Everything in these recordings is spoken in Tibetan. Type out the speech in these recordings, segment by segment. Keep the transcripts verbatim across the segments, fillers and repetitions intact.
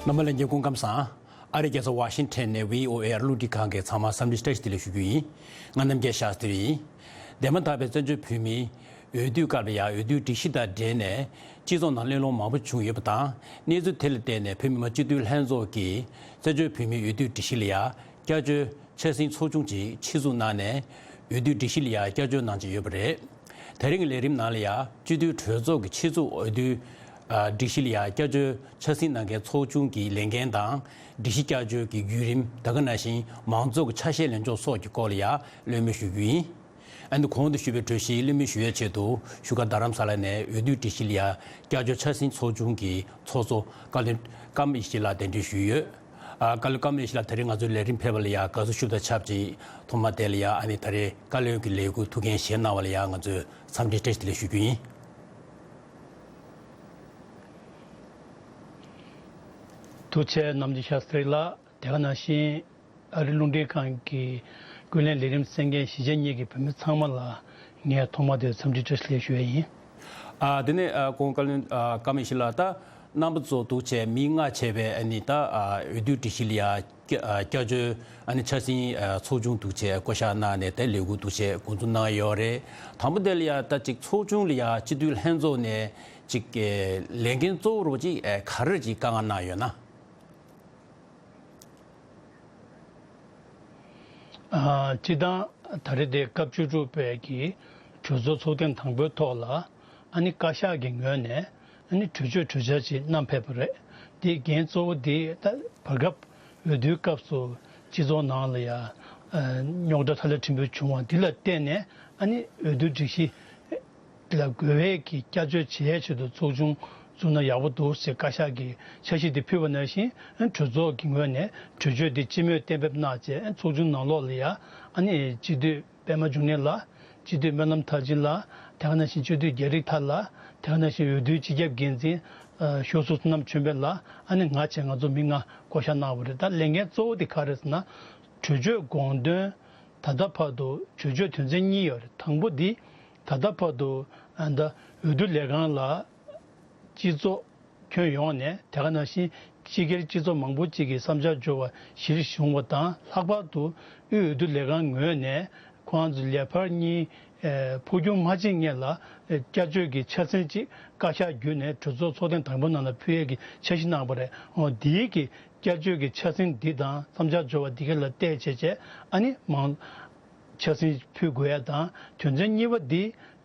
རྣམ་པ་ལྷན་རྒྱས་སྐུ་ཁམས་བཟང་། ཨ་རིའི་རྒྱལ་ས་ཝ་ཤིང་ཊོན་ནས་བྷི་ཨོ་ཨེ་རླུང་འཕྲིན་ཁང་གི་ཚང་མར་འཚམས་འདྲི་བཀྲ་ཤིས་བདེ་ལེགས་ཞུ་རྒྱུ་ཡིན། ང་རྣམ་རྒྱལ་ཤཱསྟྲི་ཡིན། འདས་མ་ཐག་པའི་བཙན་བྱོལ་བོད་མིའི་འོས་བསྡུའི་སྐབས་ལ་ཡང་འོས་བསྡུའི་སྒྲིག་གཞི་དང་འབྲེལ་ནས་སྤྱི་ཚོགས་ནང་གླེང་སློང་མང་པོ་བྱུང་ཡོད་པ་དང་། གནས་ཚུལ་དེ་ལ་བརྟེན་ནས་བོད་མི་མང་སྤྱི་འཐུས་ལྷན་ཚོགས་ཀྱིས་བཙན་བྱོལ་བོད་མིའི་འོས་བསྡུའི་སྒྲིག་གཞི་ལ་ཡང་བསྐྱར་བཅོས་འཆར་ཟིན་ཚོགས་ཆུང་ཅིག་ཆེད་འཛུགས་གནང་ནས་འོས་བསྡུའི་སྒྲིག་གཞི་ལ་ཡང་བསྐྱར་བཅོས་གནང་བཞིན་ཡོད་པ་རེད། དེ་རིང་གི་ལས་རིམ་ནང་ལ་ཡང་སྤྱི་འཐུས་གྲོས་ཚོགས་ཀྱི་ཆེད་འཛུགས་འོས་བསྡུའི་ཨ་སྒྲིག་གཞི་ལ་ཡང་བསྐྱར་བཅོས་འཆར་ཟིན་གནང་མཁན་ཚོགས་ཆུང་གི་ལས་འགན་དང་། སྒྲིག་གཞི་བསྐྱར་བཅོས་ཀྱི་བརྒྱུད་རིམ། ད་ག་ནང་བཞིན་མང་ཚོགས་ཀྱི་ཆ་ཤས་ལེན་ཕྱོགས་སོགས་ཀྱི་སྐོར་ལ་ཡང་གླེང་མོལ་ཞུ་རྒྱུ་ཡིན། ཨ་ནི་གོང་དུ་ཞུས་པའི་གྲོས་གཞི་གླེང་མོལ་ཞུ་བའི་ཆེད་དུ་བཞུགས་སྒར་རྡ་རམ་ས་ལ་ནས་འོས་བསྡུའི་སྒྲིག་གཞི་ལ་ཡང་བསྐྱར་བཅོས་འཆར་ཟིན་ཚོགས་ཆུང་གི་ཚོགས་གཙོ་བཀའ་བློན་ཀརྨ་ཡེ་ཤེས་ལགས་གདན་འདྲེན་ཞུས་ཡོད། ཨ་བཀའ་བློན་ཀརྨ་ཡེ་ཤེས་ལགས། དེ་རིང་ང་ཚོའི་ལས་རིམ་ཕེབས་པ་ལ་ཡང་དགའ་བསུ་ཞུ་དང་ཆབས་ཅིག་ཐོག་མ་དེ་ལ་ཡང་ཨ་ནི་ད་རེས་བཀའ་བློན་གྱི་ལས་འཁུར་ཐུགས་འགན་བཞེས་གནང་བ་ལ་ཡང་ང་ཚོས་འཚམས་འདྲི་བཀྲ་ཤིས་བདེ་ལེགས་ཞུ་རྒྱུ་ཡིན། ཐུགས་རྗེ་ཆེ་རྣམ་རྒྱལ་ཤཱསྟྲི་ལགས། དེ་ག་ནང་བཞིན་ཨ་རི་རླུང་འཕྲིན་ཁང་གི་ཀུན་གླེང་ལས་རིམ་གསན་མཁན་གཞིས་བྱེས་གཉིས་ཀྱི་བོད་མི་ཚང་མ་ལ་ངས་ཐོག་མ་དེར་འཚམས་འདྲི་བཀྲ་ཤིས་བདེ་ལེགས་ཞུ་ཡས་ཡིན། ཨ་དེ་ནས་ཨ་གོང་བཀའ་བློན་ཨ་ཀརྨ་ཡེ་ཤེས་ལགས། ད་རྣམ་པ་ཚོ་འདུག་བྱས་མི་ལྔ་བྱས་པའི་ཨ་ནི་ད་ཨ་འོས་བསྡུའི་སྒྲིག་གཞི་ལ་ཡ་བསྐྱར་བསྐྱར་བཅོས་ཨ་ནི་འཆར་ཟིན་ཨ་ཚོགས་ཆུང་འདུག་བྱས་བསྐོ་བཞག་གནང་ནས་དེ་ལས་འགུལ་འདུག་བྱས་འགོ་འཛུགས་གནང་ཡོད་རེད། དང་པོ་དེ་ལ་ཡ་ད་ཅིག་ཚོགས་ཆུང་ལ་ཡ་སྤྱི་འཐུས་ལྷན་ཚོགས་ནས་ཅིག་ལས་འགན་གཙོ་བོ་རུ་ཅིག་ག་རེ་ཅིག་བཀའ་མངགས་གནང་ཡོད་ན། ཨ་སྤྱིར་བཏང་ད་རེས་དེ་སྐབས་བཅུ་དྲུག་པའི་གི་གྲོས་ཚོགས་ཚོགས་ཐེངས་དང་པོའི་ཐོག་ལ་ཨ་ནི་བཀའ་ཤག་གི་ངོས་ནས་ཨ་ནི་གྲོས་ཆོད་གྲོས་འཆར་ཅིག་བསྣམས་ཕེབས་པ་རེད། དེའི་འགན་གཙོ་བོ་དེ་ད་བར་སྐབས་འོས་བསྡུའི་སྐབས་སུ་སྤྱི་ཚོགས་ནང་ལ་ཡ་རྙོག་དྲ་ཐ་ལ་ཕྲན་བུ་བྱུང་བ་འདི་ལ་བརྟེན་ནས་ཨ་ནི་འོས་བསྡུ་སྒྲིག་གཞི་ལ་དགོས་པའི་གི་བསྐྱར་བཅོས་བྱེད་ཆེད་དུ་ཚོགས་ཆུང་བཙུགས་ན་ཡག་པོ་འདུག་ཟེར་བཀའ་ཤག་གིས་འཆར་གཞི་དེ་ཕུལ་བ་ནང་བཞིན་གྲོས་ཚོགས་ཀྱི་ངོས་ནས་གྲོས་ཆོད་དེ་སྤྱི་མོས་གཏན་འབེབས་གནང་རྗེས་ཚོགས་ཆུང་ནང་ལོགས་ལ་ཡ་ཨ་ནི་སྤྱི་འཐུས་པད་མ་འབྱུང་གནས་ལགས། སྤྱི་འཐུས་སྨོན་ལམ་མཐར་ཕྱིན་ལགས། དེ་ག་ནང་བཞིན་སྤྱི་འཐུས་རྒྱ་རིགས་ཐར་ལགས། དེ་ག་ནང་བཞིན་འོས་བསྡུའི་སྤྱི་ཁྱབ་འགན་འཛིན་ཞོ་སུ་བསོད་ནམས་ཆོས་འཕེལ་ལགས། ཨ་ནི་ང་བཅས་ང་ཚོ་མི་ལྔ་བསྐོ་བཞག་གནང་བ་རེད། ད་ལས་འགན་གཙོ་བོ་དེ་ག་རེ་ཟེར་ན་གྲོས་ཆོད་དགོངས་དོན་ད་ལྟ་བར་དུ་གྲོས་ཆོད་དོན་ཚན་གཉིས་ཡོད་རེད། དང་པོ་འདི་ད་ལྟ་བར་དུ་ཨ་ད་འོས་བསྡུ་ལས་ཁང་ལ་སྤྱི་ཚོགས་ཁྱོན་ཡོངས་ནས་དེ་ག་ནང་བཞིན་ཕྱི་རྒྱལ་སྤྱི་ཚོགས་མང་པོ་ཅིག་གིས་བསམ་འཆར་འབྱོར་བ་གཞིར་བཟུང་བ་དང་། ལྷག་པར་དུ་དབུས་འོས་བསྡུ་ལས་ཁང་ངོས་ནས་ཁོང་ཚོ་ལས་འཕར་གཉིས་ཕུལ་རྒྱུ་མ་བྱེད་སྔོན་ལ་བསྐྱར་བཅོས་ཀྱི་འཆར་ཟིན་ཅིག་བཀའ་ཤག་བརྒྱུད་ནས་གྲོས་ཚོགས་ཚོགས་ཐེངས་དང་པོ་ནང་ལ་ཕུལ་ཡས་ཀྱི་འཆར་གཞི་གནང་བ་རེད། འོ་འདིའི་གི་བསྐྱར་བཅོས་ཀྱི་འཆར་ཟིན་འདི་དང་བསམ་འཆར་འབྱོར་བ་འདི་ག་ལ་བལྟས་བྱས་བྱས་ཨ་ནི་མང་འཆར་ཟིན་ཕུལ་དགོས་ཡ་དང་། དོན་ཚན་གཉིས་པ་འདི་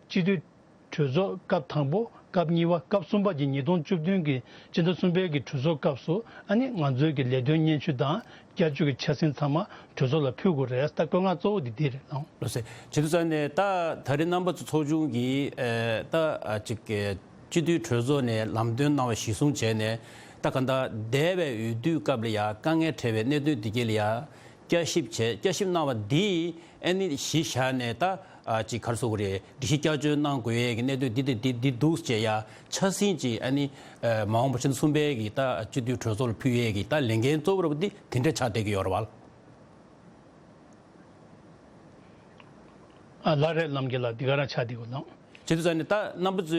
སྤྱི་འཐུས་གྲོས་ཚོགས་སྐབས་དང་པོ། སྐབས་གཉིས་པ། སྐབས་གསུམ་པ་གི་ཉིས་སྟོང་བཅུ་བདུན་གྱི་སྤྱི་ཟླ་གསུམ་པའི་གི་གྲོས་ཚོགས་སྐབས་སུ་ཨ་ནི་ང་ཚོའི་གི་ལས་དོན་སྙན་ཞུ་དང་བསྐྱར་བཅོས་ཀྱི་འཆར་ཟིན་ཚང་མ་གྲོས་ཚོགས་ལ་ཕུལ་དགོས་རེད། ད་བཀོད་མངགས་གཙོ་བོ་འདི་འདི་རེད་ལགས། ལགས་སེ། བྱས་དུས་ཙང་ནས་ད་ད་རེས་རྣམ་པ་ཚོ་ཚོགས་ཆུང་གིས་ཨེ་ད་ཨ་ཅིག་གི་སྤྱི་འཐུས་གྲོས་ཚོགས་ནས་ལམ་སྟོན་གནང་བ་གཞིར་བཟུང་བྱས་ནས། ད་ག་ད་འདས་པའི་འོས་བསྡུའི་སྐབས་ལ་ཡ་དཀའ་ངལ་འཕྲད་པའི་གནད་དོན་འདི་གས་ལ་ཡ་བསྐྱར་ཞིབ་བྱས། བསྐྱར་ཞིབ་གནང་བ་འདིས་ཨ་ནི་གཞི་བཞག་ནས་ད་ཨ་ཅིག་ག་རེ་ཟེར་དགོས་རེད། སྒྲིག་གཞི་བསྐྱར་བཅོས་གནང་དགོས་ཡས་ཀྱི་གནད་དོན་འདི་དང་འདི་འདི་འདུག་ཅེས་ཡ་འཆར་ཟིན་ཅིག་ཨ་ནི་ཨ་མ་འོངས་པ་ཕྱི་ཟླ་གསུམ་པའི་གི་ད་སྤྱི་འཐུས་གྲོས་ཚོགས་ལ་ཕུལ་ཡས་ཀྱི་ད་ལས་འགན་གཙོ་བོ་ར་བ་འདི་དེ་འདྲ་ཆགས་བསྡད་ཀྱི་ཡོད་རེད་བ། ཨ་ལགས་རེད། རྣམ་རྒྱལ་ལགས། འདི་ག་རང་ཆགས་བསྡད་ཡོད་ལགས། བྱས་དུས་ཙང་ནས་ད་རྣམ་པ་ཚོས་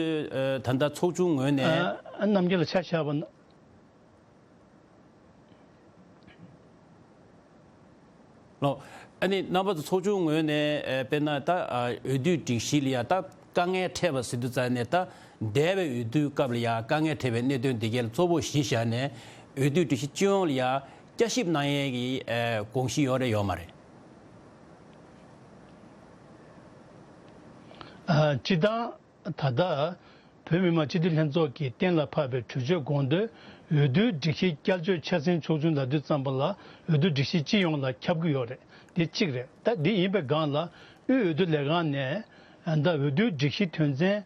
ཨ་ད་ལྟ་ཚོགས་ཆུང་ངོས་ནས། ཨ་རྣམ་རྒྱལ་ལགས་ཆ་བཞག་པ་ན། ལགས། ཨ་ནི་རྣམ་པ་ཚོ་ཚོགས་ཆུང་ངོས་ནས་ཨ་དཔེར་ན་ད་ཨ་འོས་བསྡུའི་སྒྲིག་གཞི་ལ་ཡ་ད་དཀའ་ངལ་འཕྲད་པ་ཟེར་དུས་ཙང་ནས། ད་འདས་པའི་འོས་བསྡུའི་སྐབས་ལ་ཡ་དཀའ་ངལ་འཕྲད་པའི་གནད་དོན་འདི་གས་ལ་གཙོ་བོ་གཞི་བཞག་ནས་འོས་བསྡུའི་སྒྲིག་གཞི་སྤྱི་ཡོངས་ལ་ཡ་བསྐྱར་ཞིབ་གནང་ཡས་ཀྱི་ཨ་དགོངས་གཞི་ཡོད་རེད་ཡོད་མ་རེད། ཨ་སྤྱིར་བཏང་ད་ལྟ་བོད་མི་མང་སྤྱི་འཐུས་ལྷན་ཚོགས་ཀྱིས་གཏན་ལ་ཕབ་པའི་གྲོས་ཆོད་དགོངས་དོན་འོས་བསྡུའི་སྒྲིག་གཞི་བསྐྱར་བཅོས་འཆར་ཟིན་ཚོགས་ཆུང་ལབ་དུས་ཙམ་པ་ལ་འོས་བསྡུ་སྒྲིག་གཞི་སྤྱི་ཡོངས་ལ་ཁྱབ་ཀྱི་ཡོད་རེད། དེ་གཅིག་རེད། ད་འདི་ཡིན་པའི་སྒང་ལ་དབུས་འོས་བསྡུ་ལས་ཁང་ནས་ད་འོས་བསྡུའི་སྒྲིག་གཞི་དོན་ཚན་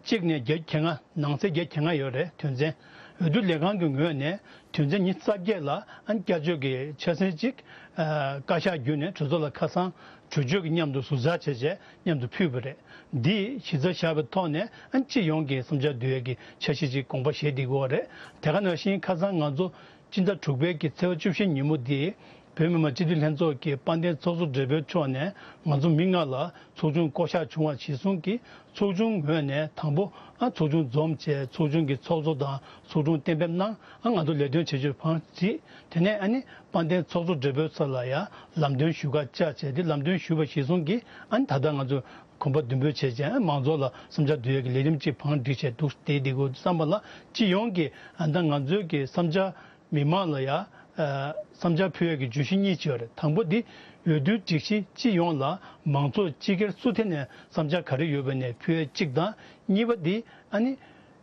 གཅིག་ནས་བརྒྱད་བརྒྱད་ལྔ། ནང་གསེས་བརྒྱད་བརྒྱད་ལྔ་ཡོད་རེད། དོན་ཚན། འོས་བསྡུ་ལས་ཁང་གི་ངོས་ནས་དོན་ཚན་ཉི་ཤུ་རྩ་བརྒྱད་ལ་ཨ་བསྐྱར་བཅོས་ཀྱི་འཆར་ཟིན་གཅིག་ཨ་བཀའ་ཤག་བརྒྱུད་ནས་གྲོས་ཚོགས་ལ་ཁ་སང་གྲོས་ཆོད་ཀྱི་མཉམ་དུ་ཟུར་ཟ་བྱས་བྱས་མཉམ་དུ་ཕུལ་བ་རེད། འདི་གཞི་རྩ་བཞག་པའི་ཐོག་ནས་ཨ་སྤྱི་ཡོངས་ཀྱི་བསམ་འཆར་བསྡུ་ཡས་ཀྱི་འཆར་གཞི་ཅིག་དགོངས་པ་བཞེས་བསྡད་ཀྱི་ཡོད་རེད། དེ་ག་ནང་བཞིན་ཁ་སང་ང་ཚོ་སྤྱི་ཟླ་དྲུག་པའི་གི་ཚེས་པ་བཅུ་བཞི་ཉིན་མོ་འདི་ བོད་མི་མང་སྤྱི་འཐུས་ལྷན་ཚོགས་ཀྱི་དཔལ་ལྡན་ཚོགས་གཙོ་སྦྲེལ་པོའི་ཕྱོགས་ནས་ང་ཚོ་མི་ལྔ་ལ་ཚོགས་ཆུང་བསྐོ་གཞག་བྱུང་བ་གཞིར་བཟུང་གིས་ཚོགས་ཆུང་ངོས་ནས་དང་པོ་ཨ་ཚོགས་ཆུང་འཛོམས་བྱས་ཚོགས་ཆུང་གི་ཚོགས་གཙོ་དང་ཚོགས་དྲུང་གཏན་འབེབས་གནང་། ཨ་ང་ཚོ་ལས་དོན་བྱེད་ཕྱོགས་བང་བརྩིས། དེ་ནས་ཨ་ནི་དཔལ་ལྡན་ཚོགས་གཙོ་སྦྲེལ་པོའི་ས་ལ་ཡང་ལམ་སྟོན་ཞུ་ག་བཅར་བྱས་ཏེ་ལམ་སྟོན་ཞུས་པ་གཞིར་བཟུང་གིས་ཨ་ནི་ད་ལྟ་ང་ཚོ་གོམ་པ་མདུན་སྤོས་བྱས་བྱས་ཨ་མང་ཚོགས་ལ་བསམ་འཆར་བསྡུ་ཡས་ཀྱི་ལས་རིམ་གཅིག་བང་བསྒྲིགས་བྱས་འདུག་དེ་འདི་གོ་བསམ་པ་ལ་སྤྱི་ཡོངས་ཀྱི་ཨ་ད་ང་ཚོའི་གི་བསམ་འཆར་མི་མང་ལ་ཡང་བསམ་འཆར་ཕུལ་ཡས་ཀྱི་བརྗོད་གཞི་གཉིས་ཅིག་ཡོད་རེད། དང་པོ་འདི་འོས་བསྡུའི་སྒྲིག་གཞི་སྤྱི་ཡོངས་ལ་མང་ཚོགས་སྤྱི་སྒེར་སུ་དེ་ནས་བསམ་འཆར་ག་རེ་ཡོད་པ་ནས་ཕུལ་ཡས་གཅིག་དང་། གཉིས་པ་འདི་ཨ་ནི་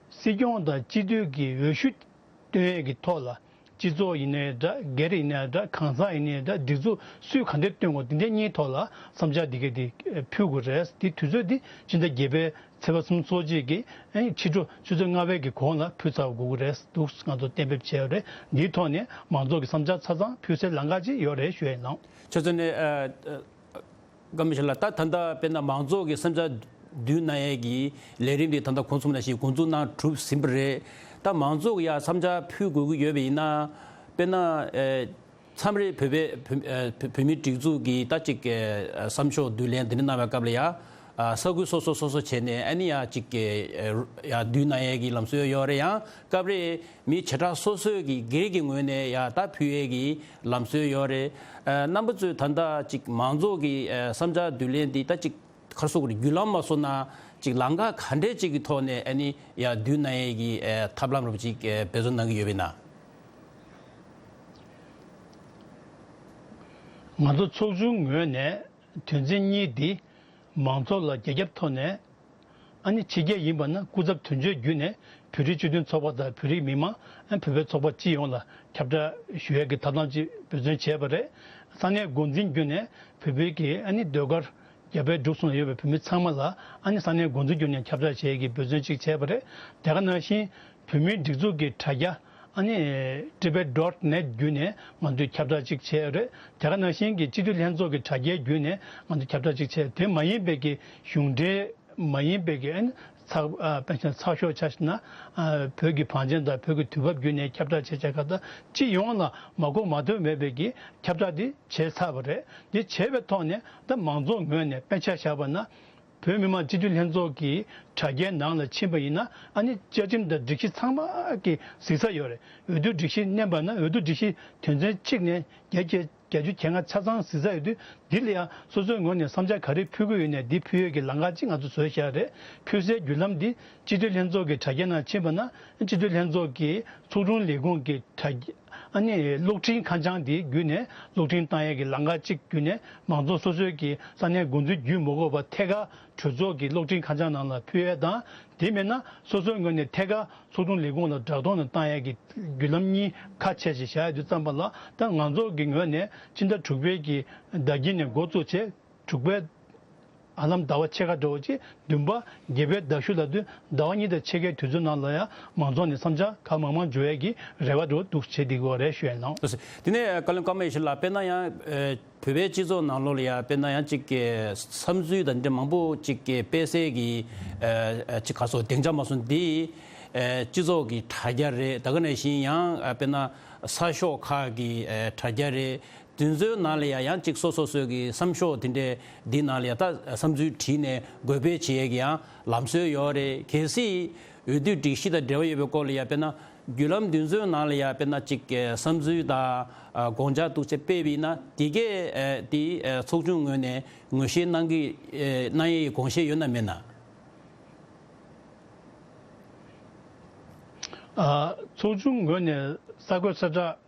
སྲིད་སྐྱོང་དང་སྤྱི་འཐུས་ཀྱི་འོས་ཤོག་བཏོན་ཡས་ཀྱི་ཐོག་ལ་སྤྱི་ཚོགས་ཡིན་ནའི་འདྲ་སྒེར་ཡིན་ནའི་འདྲ་གང་ཟག་ཡིན་ནའི་འདྲ་སྒྲིག་འཛུགས་སུས་ག་འདྲས་བཏོན་དགོས་འདི་འདྲའི་གཉིས་ཐོག་ལ་བསམ་འཆར་འདི་གས་འདི་ཕུལ་དགོས་རེད། འདི་དུས་ཚོད་འདི་སྤྱི་ཟླ་བརྒྱད་པའི་ཚེས་པ་སུམ་ཅུ་སོ་གཅིག་གི་ཕྱི་དྲོ་ཆུ་ཚོད་ལྔ་པའི་གི་གོང་ལ་ཕུལ་ཚར་དགོས་ཀྱི་རེད་འདུག་ང་ཚོ་གཏན་འབེབས་བྱས་ཡོད་རེད། འདིའི་ཐོག་ནས་མང་ཚོགས་ཀྱི་བསམ་འཆར་ཆ་ཚང་ཕུལ་སའི་ལམ་ཁ་ཅིག་ཡོད་རེད་ཞུ་ཡས་ཡིན་ནོ། ཁྱོད་ཚོ་ནས་ཨ། ཨ། བཀའ་མོལ་ཞིག་ལ་ད་ད་ལྟ་དཔེར་ན་མང་ཚོགས་ཀྱི་བསམ་འཆར་བསྡུ་གནང་ཡས་ཀྱི་ལས་རིམ་དེ་ད་ལྟ་གོང་གསུངས་ནང་བཞིན་འགོ་འཛུགས་གནང་གྲུབ་ཟིན་པ་རེད། ད་མང་ཚོགས་ཀྱི་ཡ་བསམ་འཆར་ཕུལ་དགོས་ཀྱི་ཡོད་པ་ཡིན་ན་དཔེར་ན་ཨེ། མཚམས་རེ་བོད་པའི་བོད་ཨ་བོད་བོད་མིའི་སྒྲིག་འཛུགས་ཀྱི་ད་ཅིག་ཨ་བསམ་ཤོག་བསྡུ་ལེན་དེ་འདྲ་གནང་བའི་སྐབས་ལ་ཡ་ཨ་ས་ཁུལ་སོ་སོ་སོ་སོ་བྱས་ནས་ཨ་ནི་ཡ་ཅིག་ཨ་ཡ་བསྡུ་གནང་ཡས་ཀྱི་ལམ་སྲོལ་ཡོད་རེད། ཡང་སྐབས་རེ་མི་བྱེ་བྲག་སོ་སོའི་གི་སྒེར་གྱི་ངོས་ནས་ཡ་ད་ཕུལ་ཡས་ཀྱི་ལམ་སྲོལ་ཡོད་རེད། ཨ་རྣམ་པ་ཚོས་ད་ལྟ་ཅིག་མང་ཚོགས་ཀྱི་ཨ་བསམ་འཆར་བསྡུ་ལེན་འདི་ད་ཅིག་ག་རེ་ཟེར་དགོས་རེད། བརྒྱུད་ལམ་མ་སོང་ན་ཅིག་ལམ་ཁ་ག་འདྲས་ཅིག་གི་ཐོག་ནས་ཨ་ནི་ཡ་བསྡུ་གནང་ཡས་ཀྱི་ཨ་ཐབས་ལམ་རུ་ཅིག་ཨ་འབད་བརྩོན་གནང་གི་ཡོད་པ་ཡིན་ན། ང་ཚོ་ཚོགས་ཆུང་ངོས་ནས་དོན་ཚན་གཉིས་འདི་མང་ཚོགས་ལ་རྒྱ་ཁྱབ་ཐོག་ནས་ཨ་ནི་ཕྱི་རྒྱལ་ཡིན་པ་ན་སྐུ་ཚབ་དོན་གཅོད་བརྒྱུད་ནས་བོད་རིགས་སྤྱི་མཐུན་ཚོགས་པ་དང་བོད་རིགས་མི་མང་ཨ་བོད་པའི་ཚོགས་པ་སྤྱི་ཡོངས་ལ་ཁྱབ་བསྒྲགས་ཞུ་ཡས་ཀྱི་ཐབས་ལམ་ཅིག་འབད་བརྩོན་བྱས་པ་རེད། ས་གནས་འགོ་འཛིན་བརྒྱུད་ནས་བོད་པའི་གི་ཨ་ནི་ཟློས་གར་རྒྱ་བལ་འབྲུག་གསུམ་ལ་ཡོད་པའི་བོད་མི་ཚང་མ་ལ་ཨ་ནི་ས་གནས་འགོ་འཛིན་བརྒྱུད་ནས་ཁྱབ་བསྒྲགས་བྱེད་ཀྱི་འབད་བརྩོན་ཅིག་བྱས་པ་རེད། དེ་ག་ནང་བཞིན་བོད་མིའི་སྒྲིག་འཛུགས་ཀྱི་དྲ་རྒྱ་ཨ་ནི་tibet dot net བརྒྱུད་ནས་ང་ཚོས་ཁྱབ་བསྒྲགས་ཅིག་བྱས་ཡོད་རེད། དེ་ག་ནང་བཞིན་གྱི་སྤྱི་འཐུས་ལྷན་ཚོགས་ཀྱི་དྲ་རྒྱའི་བརྒྱུད་ནས་ང་ཚོས་ཁྱབ་བསྒྲགས་ཅིག་བྱས། དེ་མ་ཡིན་པའི་གི་གཞུང་འབྲེལ་མ་ཡིན་པའི་གི་ཨ་ནི་ཚགས་ཨ་དཔེ་ཆ་ཚགས་ཤོག་ཆ་བཞག་ན་ཨ་བོད་ཀྱི་བང་ཆེན་དང་བོད་ཀྱི་དུས་བབ་བརྒྱུད་ནས་ཁྱབ་བསྒྲགས་བྱས་བྱས་ག་ད་སྤྱི་ཡོངས་ལ་མ་གོ་མ་ཐོས་མེད་པའི་གི་ཁྱབ་བསྒྲགས་འདི་བྱས་ཚར་བ་རེད། འདི་བྱས་པའི་ཐོག་ནས་ད་མང་ཚོགས་ངོས་ནས་དཔེ་ཆ་བཞག་པ་ན། བོད་མི་མང་སྤྱི་འཐུས་ལྷན་ཚོགས་ཀྱི་དྲ་རྒྱའི་ནང་ལ་ཕྱིན་པ་ཡིན་ན་ཨ་ནི་བཅའ་ཁྲིམས་དང་སྒྲིག་གཞི་ཚང་མ་གི་གཟིགས་ས་ཡོད་རེད། འོས་བསྡུ་སྒྲིག་གཞི་བསྣན་པ་ན་འོས་བསྡུ་སྒྲིག་གཞི་དོན་ཚན་གཅིག་ནས་བརྒྱད་བརྒྱད་བརྒྱད་ཅུ་གྱ་ལྔ་ཆ་ཚང་གཟིགས་ས་ཡོད་དུས་འདི་ལ་ཡང་སོ་སོའི་ངོས་ནས་བསམ་འཆར་ག་རེ་ཕུལ་གྱི་ཡོད་ནས་འདི་ཕུལ་ཡོད་ཀྱི་ལམ་ཁ་གཅིག་ང་ཚོ་བཟོས་བཞག་རེད། ཕུལ་སའི་བརྒྱུད་ལམ་འདི་སྤྱི་འཐུས་ལྷན་ཚོགས་ཀྱི་དྲ་རྒྱ་ནང་ཕྱིན་པ་ན་སྤྱི་འཐུས་ལྷན་ཚོགས་ཀྱི་ཚོགས་དྲུང་ལས་ཁུངས་ཀྱི་དྲ་རྒྱ་ཨ་ནི་གློག་འཕྲིན་ཁ་བྱང་འདི་བརྒྱུད་ནས་གློག་འཕྲིན་བཏང་ཡས་ཀྱི་ལམ་ཁ་གཅིག་བརྒྱུད་ནས་མང་ཚོགས་སོ་སོའི་གི་ས་གནས་འགོ་འཛིན་བརྒྱུད་མ་དགོས་པར་ཐད་ཀར་གྲོས་ཚོགས་ཀྱི་གློག་འཕྲིན་ཁ་བྱང་ནང་ལ་ཕུལ་ཡས་དང་། དེ་མིན་ན་སོ་སོའི་ངོས་ནས་ཐད་ཀར་ཚོགས་དྲུང་ལས་ཁུངས་ལ་བསྒྲགས་གཏོང་ནས་བཏང་ཡས་ཀྱི་བརྒྱུད་ལམ་གཉིས་ཁ་ཕྱེ་བྱས་བཞག་ཡོད་དུས་ཙམ་པ་ལ་ད་ང་ཚོ་གི་ངོས་ནས་ཕྱི་ཟླ་དྲུག་པའི་གི་ཟླ་དཀྱིལ་ནས་འགོ་བཙུགས་བྱས་དྲུག་པའི་ཧ་ལམ་ཟླ་བ་ཕྱེད་ཀ་འདྲ་བོ་ཅིག་བདུན་པ་བརྒྱད་པའི་ཟླ་གཞུག་ལ་དུས་ཟླ་བ་གཉིས་དང་ཕྱེད་ཀའི་དུས་ཚོད་ནང་ལ་ཡང་མང་ཚོགས་ནས་བསམ་འཆར་གང་མང་མང་འབྱོར་ཡས་ཀྱི་རེ་བ་འདྲ་བོ་འདུག་བྱེད་བསྡད་ཀྱི་ཡོད་རེད་ཞུ་ཡས་ལགས། དེ་ནས་བཀའ་བློན་ཀརྨ་ཡེ་ཤེས་ལགས་དཔེར་ན་ཡང་ཨེ། བོད་པའི་སྤྱི་ཚོགས་ནང་ལོགས་ལ་ཡང་དཔེར་ན་ཡང་ཅིག་གི་བསམ་ཚུལ་དང་འདྲ་མང་པོ་ཅིག་གི་སྤེལ་སའི་གི་ཨེ་ཅིག་ག་སོ་སྡིངས་ཆ་མ་སོང་འདི་ཨེ་སྤྱི་ཚོགས་ཀྱི་དྲ་རྒྱ་རེད། ད་ག་ནང་བཞིན་ཡང་ཨ་དཔེར་ན་གསར་ཤོག་ཁག་གི་ཨེ་དྲ་རྒྱ་རེད། དེ་ཚོའི་ནང་ལ་ཡང་ཡང་ཅིག་སོ་སོ་སོའི་གི་བསམ་ཤོག་དེ་འདྲའི་འདི་ནང་ལ་ཡང་ད་བསམ་ཚུལ་བྲིས་ནས་འགོད་སྤེལ་བྱེད་ཡས་ཀྱི་ཡང་ལམ་སྲོལ་ཡོད་རེད། གལ་སྲིད་འོས་བསྡུ་སྒྲིག་གཞི་དང་འབྲེལ་བ་ཡོད་པའི་སྐོར་ལ་ཡང་དཔེར་ན། བརྒྱུད་ལམ་འདི་ཚོའི་ནང་ལ་ཡང་དཔེར་ན་ཅིག་གི་བསམ་ཚུལ་དང་ཨ་དགོངས་འཆར་འདུག་ཅེས་སྤེལ་བ་ཡིན་ན་དེ་གས་ཨ་དེ་ཨ་ཚོགས་ཆུང་ངོས་ནས་ངོས་བཞེས་གནང་གི་ཨ་གནང་ཡས་ཀྱི་དགོངས་བཞེས་ཡོད་ན་མེད་ན། ཨ་ཚོགས་ཆུང་ངོས་ནས་གསར་འགོད་གསལ་བསྒྲགས་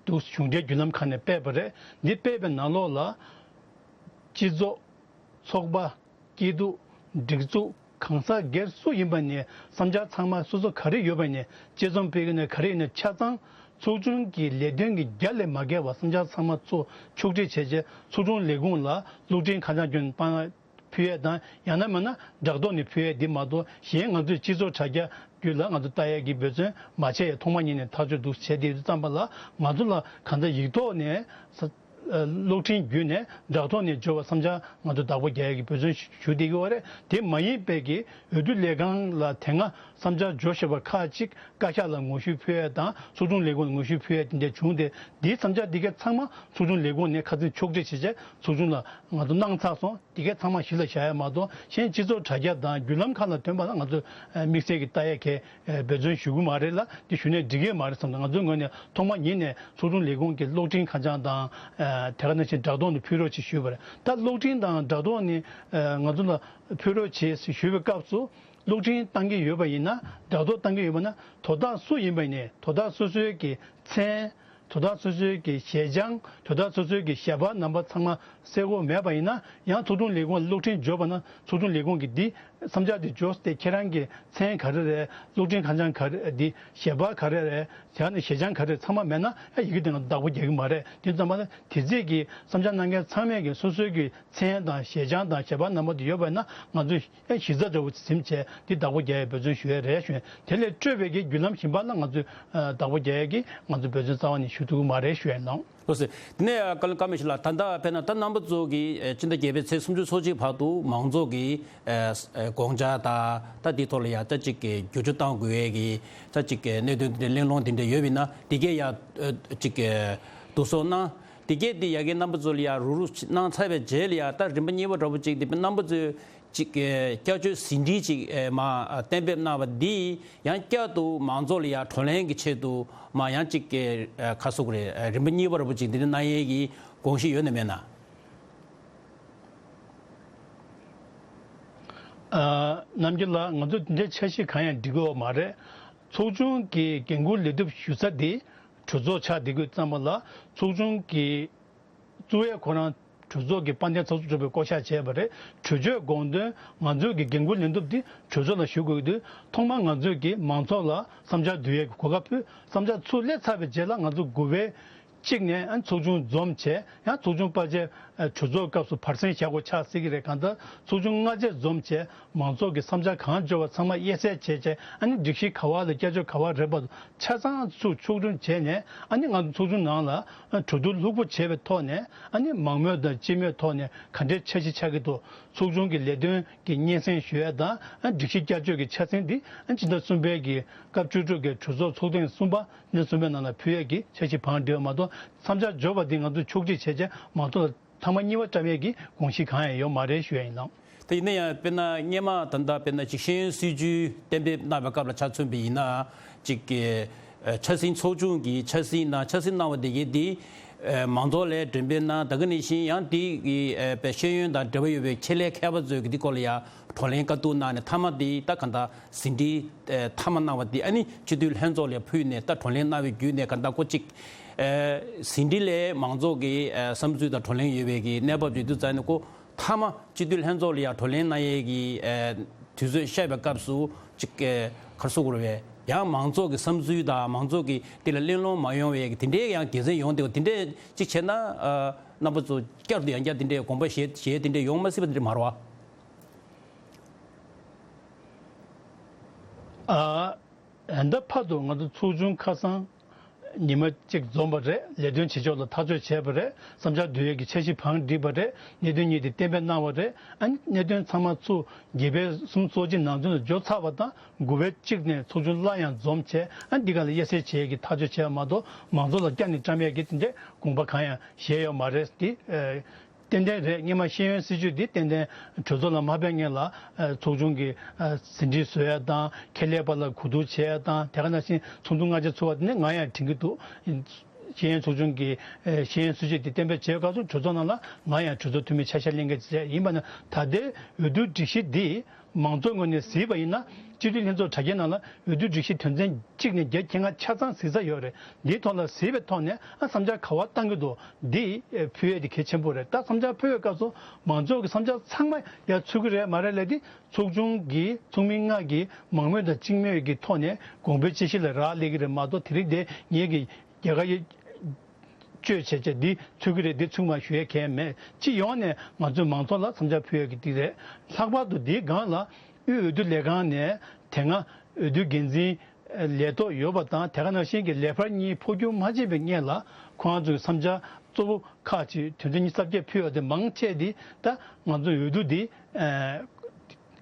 འདུག་གཞུང་འབྲེལ་བརྒྱུད་ལམ་ཁག་ནས་སྤེལ་བ་རེད། འདི་སྤེལ་བའི་ནང་ལོགས་ལ་སྤྱི་ཚོགས། ཚོགས་པ། སྐྱིད་སྡུག་སྒྲིག་འཛུགས། གང་ཟག་སྒེར་སུ་ཡིན་པ་ནས་བསམ་འཆར་ཚང་མ་སོ་སོ་ག་རེ་ཡོད་པ་ནས་དཔྱད་རྩོམ་སྤེལ་གི་ནས་ག་རེ་ཡིན་ན་ཆ་ཚང་ཚོགས་ཆུང་གི་ལས་དོན་གྱི་རྒྱ་ལས་མ་བརྒལ་བ་བསམ་འཆར་ཚང་མ་ཚོ་ཕྱོགས་སྒྲིག་བྱས་རྗེས་ཚོགས་དྲུང་ལས་ཁུངས་ལ་གློག་འཕྲིན་ཁ་བྱང་བརྒྱུད་ནས་ཕུལ་ཡས་དང་ཡང་ན་མིན་ན་སྦྲག་ཐོག་ནས་ཕུལ་ཡས་འདི་མ་གཏོགས་གཞན་ང་ཚོས་སྤྱི་ཚོགས་དྲ་རྒྱ་བརྒྱུད་ལ་ང་ཚོ་ལྟ་ཡས་ཀྱི་འབད་བརྩོན་མ་བྱས་ཡས་ཐོག་མ་ཉིད་ནས་ཐག་གཅོད་འདུག་བྱས་དེ་ཙམ་པ་ལ་ང་ཚོ་ལ་གང་ལྟར་ཡིག་ཐོག་ནས། གློག་འཕྲིན་བརྒྱུད་ནས་བསྒྲགས་གཏོང་ནས་འབྱོར་བ་བསམ་འཆར་ང་ཚོ་བདག་པོ་རྒྱག་ཡ་གི་འབད་བརྩོན་ཞུ་བསྡད་ཀྱི་ཡོད་རེད། དེ་མ་ཡིན་པའི་གི་འོས་བསྡུ་ལས་ཁང་ལ་དེ་སྔ་བསམ་འཆར་འབྱོར་བཞག་པ་ཁག་ཅིག་བཀའ་ཤག་ལ་ངོ་བཤུས་ཕུལ་ཡ་དང་ཚོགས་ཆུང་ལས་ཁུངས་ལ་ངོ་བཤུས་ཕུལ་ཡ་དེ་འདྲ་བྱུང་སྟེ། དེའི་བསམ་འཆར་དེ་གའི་ཚང་མ་ཚོགས་ཆུང་ལས་ཁུངས་ནས་ཁ་སང་ཕྱོགས་སྒྲིག་བྱས་བྱས་ཚོགས་ཆུང་ལ་ང་ཚོ་གནང་ཚར་སོང་། དེ་གའི་ཚང་མ་གཞི་ལ་བཞག་ཡ་མ་གཏོགས། གཞན་སྤྱི་ཚོགས་དྲ་རྒྱ་དང་བརྒྱུད་ལམ་ཁག་ལ་ཐོན་པ་ལ་ང་ཚོས་དམིགས་བསལ་གྱི་ལྟ་ཡ་གའི་འབད་བརྩོན་ཞུ་གི་མ་རེད་ལ། དེ་ཞུ་ནས་འགྲིག་གི་མ་རེད་བསམ་སྟེ། ང་ཚོའི་ངོས་ནས་ཐོག་མ་ཉིད་ནས་ཚོགས་ཆུང་ལས་ཁུངས་ཀྱི་གློག་འཕྲིན་ཁ་བྱང་དང་། དེ་ག་ནང་བཞིན་བསྒྲགས་གཏོང་དུ་ཕུལ་རོགས་ཞེས་ཞུས་པ་རེད། ད་གློག་འཕྲིན་དང་བསྒྲགས་གཏོང་ནི་ང་ཚོ་ལ་ཕུལ་རོགས་བྱེད་ཞེས་ཞུས་པའི་སྐབས་སུ། གློག་འཕྲིན་བཏང་གི་ཡོད་པ་ཡིན་ན། བསྒྲགས་གཏོང་བཏང་གི་ཡོད་པ་ན། དོ་བདག་སུ་ཡིན་པ་ཡིན་ནའི་དོ་བདག་སོ་སོའི་གི་མཚན། དོ་བདག་སོ་སོའི་གི་ཞལ་བྱང་། དོ་བདག་སོ་སོའི་གི་ཞལ་པར་རྣམ་པ་ཚང་མ་གསལ་པོ་མེད་པ་ཡིན་ན། ཡང་ཚོགས་ཆུང་ལས་ཁུངས་ལ་གློག་འཕྲིན་འབྱོར་བ་ན། ཚོགས་ཆུང་ལས་ཁུངས་ཀྱིས་འདི་བསམ་འཆར་འདི་འབྱོར་ཏེ། ཁྱེད་རང་གི་མཚན་ག་རེ་རེད། གློག་འཕྲིན་ཁ་བྱང་ག་རེ། འདི་ཞལ་པར་ག་རེ་རེད། ཡང་ན་ཞལ་བྱང་ག་རེ་ཚང་མ་མེད་ན། ཡ་ཡི་གེ་དེ་ང་བདག་པོ་རྒྱག་གི་མ་རེད། དེ་ཙམ་པ་ན་དེ་རྗེས་ཀྱི་བསམ་འཆར་གནང་མཁན་ཚང་མས་ཀྱི་སོ་སོའི་གི་མཚན་དང་ཞལ་བྱང་དང་ཞལ་པར་རྣམ་པ་དེ་ཡོད་པ་ན། ང་ཚོས་ཨེ་གཞི་རྩ་འདྲ་བོ་ཟིན་བྱས་འདི་བདག་པོ་རྒྱག་ཡའི་འབད་བརྩོན་ཞུ་ཡ་རེད་ཞུ། དེ་ལས་སྤྲོད་པའི་གི་བརྒྱུད་ལམ་གཞན་པ་ལ་ང་ཚོས་ཨ་བདག་པོ་རྒྱག་ཡ་གི་ང་ཚོ་འབད་བརྩོན་རྩ་བ་ནས་ཞུ་ཐུབ་ཀྱི་མ་རེད་ཞུ་ཡ་ཡིན་ནོ། ལགས་སོ། དེ་ནས་བཀའ་བློན་བཀའ་མོལ་ཞིག་ལ། ད་ལྟ་དཔེར་ན་ད་རྣམ་པ་ཚོ་གིས་ཨེ་ཕྱི་ཟླ་བརྒྱད་པའི་ཚེས་སུམ་ཅུ་སོ་གཅིག་བར་དུ་མང་ཚོགས་ཀྱི་ཨེ་ཨེ་དགོངས་འཆར་དང་། ད་འདིའི་ཐོག་ལ་ཡ་ད་ཅིག་གི་བསྒྱུར་བཅོས་གཏང་དགོས་ཡས་ཀྱི་ད་ཅིག་གི་གནད་དོན་དེ་འདྲ་གླེང་སློང་དེ་འདྲ་ཡོད་པ་ཡིན་ན། དེ་གས་ཡ་ཨེ་ཅིག་གི་བསྡུ་གསོག་གནང་། དེ་གས་དེ་ཡ་གི་རྣམ་པ་ཚོ་ལ་ཡ་རུག་རུག་གནང་ཚར་བའི་རྗེས་ལ་ཡ། ད་རིམ་པ་གཉིས་པ་འདྲ་བོ་ཅིག་དེ་རྣམ་པ་ཚོས་ཅིག་གི་བསྐྱར་བཅོས་ཟིན་བྲིས་ཅིག་ཨེ་མར་གཏན་འབེབས་གནང་བ་འདི་ཡང་བསྐྱར་དུ་མང་ཚོགས་ལ་ཡང་བགྲོ་གླེང་གི་ཆེད་དུ་མར་ཡང་ཅིག་གི་ཨེ་ག་རེ་ཟེར་དགོས་རེད། ཨེ་རིམ་པ་གཉིས་པ་འདྲ་བོ་ཅིག་འདི་འདྲ་གནང་ཡས་ཀྱི་དགོངས་གཞི་ཡོད་ན་མེད་ན། ཨ་རྣམ་རྒྱལ་ལགས། ང་ཚོ་འདི་འདྲའི་འཆར་གཞི་གང་ཡང་འགྲིག་གི་ཡོད་མ་རེད། ཚོགས་ཆུང་གི་འགན་འཁུར་ལས་སྒྲུབ་ཞུ་ས་དེ་གྲོས་ཚོགས་ཆགས་བསྡད་དུས་ཙམ་པ་ལ། ཚོགས་ཆུང་གི་གཙོ་བོ་ཁོ་རང་གྲོས་ཚོགས་ཀྱི་དཔལ་ལྡན་ཚོགས་གཙོ་གྲུབ་པའི་བསྐོ་བཞག་བྱས་པ་རེད། གྲོས་ཆོད་དགོངས་དོན་ང་ཚོའི་གི་འགན་འཁུར་ལེན་ཐུབ་དེ་གྲོས་ཚོགས་ལ་ཞུ་དགོས་ཀྱི་དུས། ཐོག་མར་ང་ཚོས་ཀྱི་མང་ཚོགས་ལ་བསམ་འཆར་བསྡུ་ཡས་ཀྱི་གོ་སྐབས་ཕུལ། བསམ་འཆར་ཚུར་སླེབས་ཚར་བའི་རྗེས་ལ་ང་ཚོ་དགུ་པའི་གཅིག་ནས་ཨ་ཚོགས་ཆུང་འཛོམས་བྱས། ཡང་ཚོགས་ཆུང་དཔར་བྱས་ཨ་གྲོས་ཚོགས་སྐབས་སུ་བར་གསེང་བཞག་དགོས་ཆགས་སྲིད་ཀྱི་རེད། གང་ལྟར་ཚོགས་ཆུང་སྔ་རྗེས་འཛོམས་བྱས། མང་ཚོགས་ཀྱི་བསམ་འཆར་གང་འབྱོར་བ་ཚང་མ་དབྱེ་གསལ་བྱས་བྱས། ཨ་ནི་སྒྲིག་གཞི་ག་བ་ལ་བསྐྱར་བཅོས་ག་བ་རེད་པ་ཆ་ཚང་ཚུར་ཕྱོགས་སྒྲིག་བྱས་ནས། ཨ་ནི་ང་ཚོ་ཚོགས་ཆུང་ནང་ལ་གྲོས་བསྡུར་ལྷུག་པོ་བྱས་པའི་ཐོག་ནས། ཨ་ནི་མང་མོས་དང་སྤྱི་མོས་ཐོག་ནས་ག་འདྲའི་འཆར་གཞི་ཆགས་ཀྱི་འདུག་ཚོགས་ཆུང་གི་ལས་དོན་གྱི་སྙན་སེང་ཞུ་ཡ་དང་། ཨ་སྒྲིག་གཞི་བསྐྱར་བཅོས་ཀྱི་ཆ་ཚང་འདི་ཨ་སྤྱི་ཟླ་གསུམ་པའི་གི་སྐབས་བཅུ་དྲུག་གི་གྲོས་ཚོགས་ཚོགས་ཐེངས་གསུམ་པ་ཉིན་གསུམ་པའི་ནང་ལ་ཕུལ་ཡས་ཀྱི་འཆར་གཞི་བང་སྒྲིག་པ་མ་གཏོགས། བསམ་འཆར་འབྱོར་བ་འདི་ང་ཚོས་ཕྱོགས་སྒྲིག་བྱས་བྱས་མང་ཚོགས་ལ་ཐེངས་མ་གཉིས་པ་བཀྲམ་ཡས་ཀྱི་དགོངས་གཞི་གང་ཡང་ཡོད་མ་རེད་ཞུ་ཡ་ཡིན་ལགས། དེ་ཡིན་ན་ཡང་དཔེར་ན་སྔོན་མ་ད་ལྟ་དཔེར་ན་ཅིག་ཤེས་ཡོན་སྲིད་བྱུས་གཏན་འབེབས་གནང་བའི་སྐབས་ལ་ཆ་མཚོན་པ་ཡིན་ན། ཅིག་གི་ཨ་འཆར་ཟིན། ཚོགས་ཆུང་གིས་འཆར་ཟིན་གནང་། འཆར་ཟིན་གནང་བ་དེ་གའི་དེ་ཨ་མང་ཚོགས་ལ་འགྲེམས་སྤེལ་གནང་། དེ་ག་ནང་བཞིན་ཡང་དེ་གི་ཨ་དཔེ་ཤེས་ཡོན་དང་འབྲེལ་བ་ཡོད་པའི་ཆེད་ལས་མཁས་པ་ཚོས་ཀྱི་དེ་སྐོར་ལ་ཡང་བགྲོ་གླེང་བཀའ་བསྡུར་གནང་ནས། མཐའ་མ་དེ་ད་ག་ད་ཟིན་བྲིས་ཨ་མཐའ་མ་གནང་བ་དེ་ཨ་ནི་སྤྱི་འཐུས་ལྷན་ཚོགས་ལ་ཕུལ་ནས། ད་བགྲོ་གླེང་གནང་བའི་བརྒྱུད་ནས་ག་ད་ཁོ་ཅིག་ཨ་ཟིན་བྲིས་ལས་མང་ཚོགས་ཀྱི་ཨ་བསམ་ཚུལ་དང་བགྲོ་གླེང་ཡོད་པའི་གི་གནས་བབ་ཅིག་འདུག་ཙང་ནས། ཁོ་མཐའ་མ་སྤྱི་འཐུས་ལྷན་ཚོགས་ལ་ཡང་བགྲོ་གླེང་གནང་ཡས་ཀྱི་ཨ་དུས་ཚོད་བཤད་པའི་སྐབས་སུ་ཅིག་ཨ་ག་རེ་ཟེར་དགོས་རེད་པས། ཡང་མང་ཚོགས་ཀྱི་བསམ་ཚུལ་དང་མང་ཚོགས་ཀྱི་དེ་ལ་གླེང་སློང་མ་ཡོང་བའི་གི་དེ་འདྲའི་ཡང་དགེ་མཚན་ཡོང་བསྡད་པ་དེ་འདྲས་ཅིག་བྱས་ན། ཨ་རྣམ་པ་ཚོ་བསྐྱར་དུ་ཡང་བསྐྱར་དེ་འདྲའི་དགོངས་པ་བཞེས་བཞེས་དེ་འདྲས་ཡོང་མ་སྲིད་པ་དེ་འདྲས་མ་རེད་པ། ཨ། ད་ལྟ་བར་དུ་ང་ཚོ་ཚོགས་ཆུང་ཁ་སང་ཉི་མ་གཅིག་འཛོམས་པ་རེད། ལས་དོན་བྱེད་ཕྱོགས་ལ་ཐག་གཅོད་བྱས་པ་རེད། བསམ་འཆར་བསྡུ་ཡས་ཀྱི་འཆར་གཞི་བང་བསྒྲིགས་པ་རེད། གནད་དོན་གཉིས་དེ་གཏན་འབེབས་གནང་བ་རེད། ཨ་ནི་གནད་དོན་ཚང་མ་ཚུར་བརྒྱད་པའི་གསུམ་ཚོགས་སྤྱི་ནང་དོན་ལ་འབྱོར་ཚར་བ་དང་། དགུ་པའི་གཅིག་ནས་ཚོགས་ཆུང་སླར་ཡང་འཛོམས་བྱས། ཨ་ནི་འདི་ག་ལ་དབྱེ་གསལ་བྱེད་ཡས་ཀྱི་ཐག་གཅོད་བྱས་པ་མ་གཏོགས། མང་ཚོགས་ལ་བསྐྱར་ནས་བཀྲམ་ཡས་ཀྱི་དེ་འདྲའི་དགོངས་པ་གང་ཡང་བཞེས་ཡོད་མ་རེད། དེ་ཨ། ཏན་ཏན་རེད། སྔོན་མ་ཤེས་ཡོན་སྲིད་བྱུས་འདི་ཏན་ཏན་གྲོས་ཚོགས་ལ་མ་ཕེབས་སྔོན་ལ་ཨ་ཚོགས་ཆུང་གི་ཨ་ཟིན་བྲིས་བཟོ་ཡ་དང་། ཁེ་ལས་པ་ལ་གོ་བསྡུར་བྱེད་ཡ་དང་། དེ་ག་ནང་བཞིན་ཚོགས་འདུ་སྔ་རྗེས་ཚོགས་པ་དེ་ནས་ང་ཡང་དྲན་གྱི་འདུག་ཤེས་ཡོན་ཚོགས་ཆུང་གི་ཨ་ཤེས་ཡོན་སྲིད་བྱུས་འདི་གཏན་འབེབས་བྱས་སྐབས་སུ་གྲོས་ཚོགས་ནང་ལ་ང་ཡང་གྲོས་ཚོགས་འཐུས་མི་ཆ་ཤས་ལེན་མཁན་ཅིག་ཡིན་པ་ན། ད་ལྟའི་འོས་བསྡུ་སྒྲིག་གཞི་འདི་མང་ཚོགས་ངོས་ནས་གཟིགས་པ་ཡིན་ན། སྤྱི་འཐུས་ལྷན་ཚོགས་དྲ་རྒྱའི་ནང་ལ་འོས་བསྡུ་སྒྲིག་གཞི་དོན་ཚན་གཅིག་ནས་བརྒྱད་བཅུ་ལྔ་ཆ་ཚང་གཟིགས་ས་ཡོད་རེད། འདིའི་ཐོག་ལ་གཟིགས་པའི་ཐོག་ནས་ཨ་བསམ་འཆར་ག་བ་བཏང་གི་འདུག་འདི་ཕུལ་ཡས་དེ་གལ་ཆེན་པོ་རེད། ད་བསམ་འཆར་ཕུལ་བའི་སྐབས་སུ་མང་ཚོགས་ཀྱི་བསམ་འཆར་ཚང་མ་ཡར་ཚུད་ཀྱི་རེད་མ་རེད་ལབ་དུས། ཚོགས་ཆུང་གི་ཚོགས་མི་ལྔ་གིས་མང་མོས་དང་སྤྱི་མོས་ཀྱི་ཐོག་ནས་དགོངས་པའི་དཔྱད་གཞི་ལ་རག་ལས་ཀྱི་རེད་མ་གཏོགས། དེ་རིང་འདི་ངེད་ཀྱི་རྒྱལ་ཁ་ཡེ་བཅོས་བྱས་བྱས་འདི་ཚུད་ཀྱི་རེད། འདི་ཚུད་མ་ཞུ་ཡས་གང་ཡང་མེད། སྤྱི་ཡོངས་ནས་ང་ཚོས་མང་ཚོགས་ལ་བསམ་འཆར་ཕུལ་ཡས་ཀྱི་འདི་རེད། ལྷག་པར་དུ་འདིའི་སྒང་ལ་དབུས་འོས་བསྡུ་ལས་ཁང་ནས་དེ་སྔ་འོས་བསྡུ་འགན་འཛིན་ལས་ཐོག་ཡོད་པ་དང་། དེ་ག་ནང་བཞིན་གྱི་ལས་འཕར་གཉིས་འཕོ་འགྱུར་མ་བྱས་པའི་སྔོན་ལ་ཁོང་ཚོའི་བསམ་འཆར་ གཙོ་བོ་ཁག་ཅིག་དོན་ཚན་ཉི་ཤུ་རྩ་བརྒྱད་ཕུལ་བ་དེ་མང་ཆེ་དེ་ད་ང་ཚོ་འོས་བསྡུ་དེ་ཨ་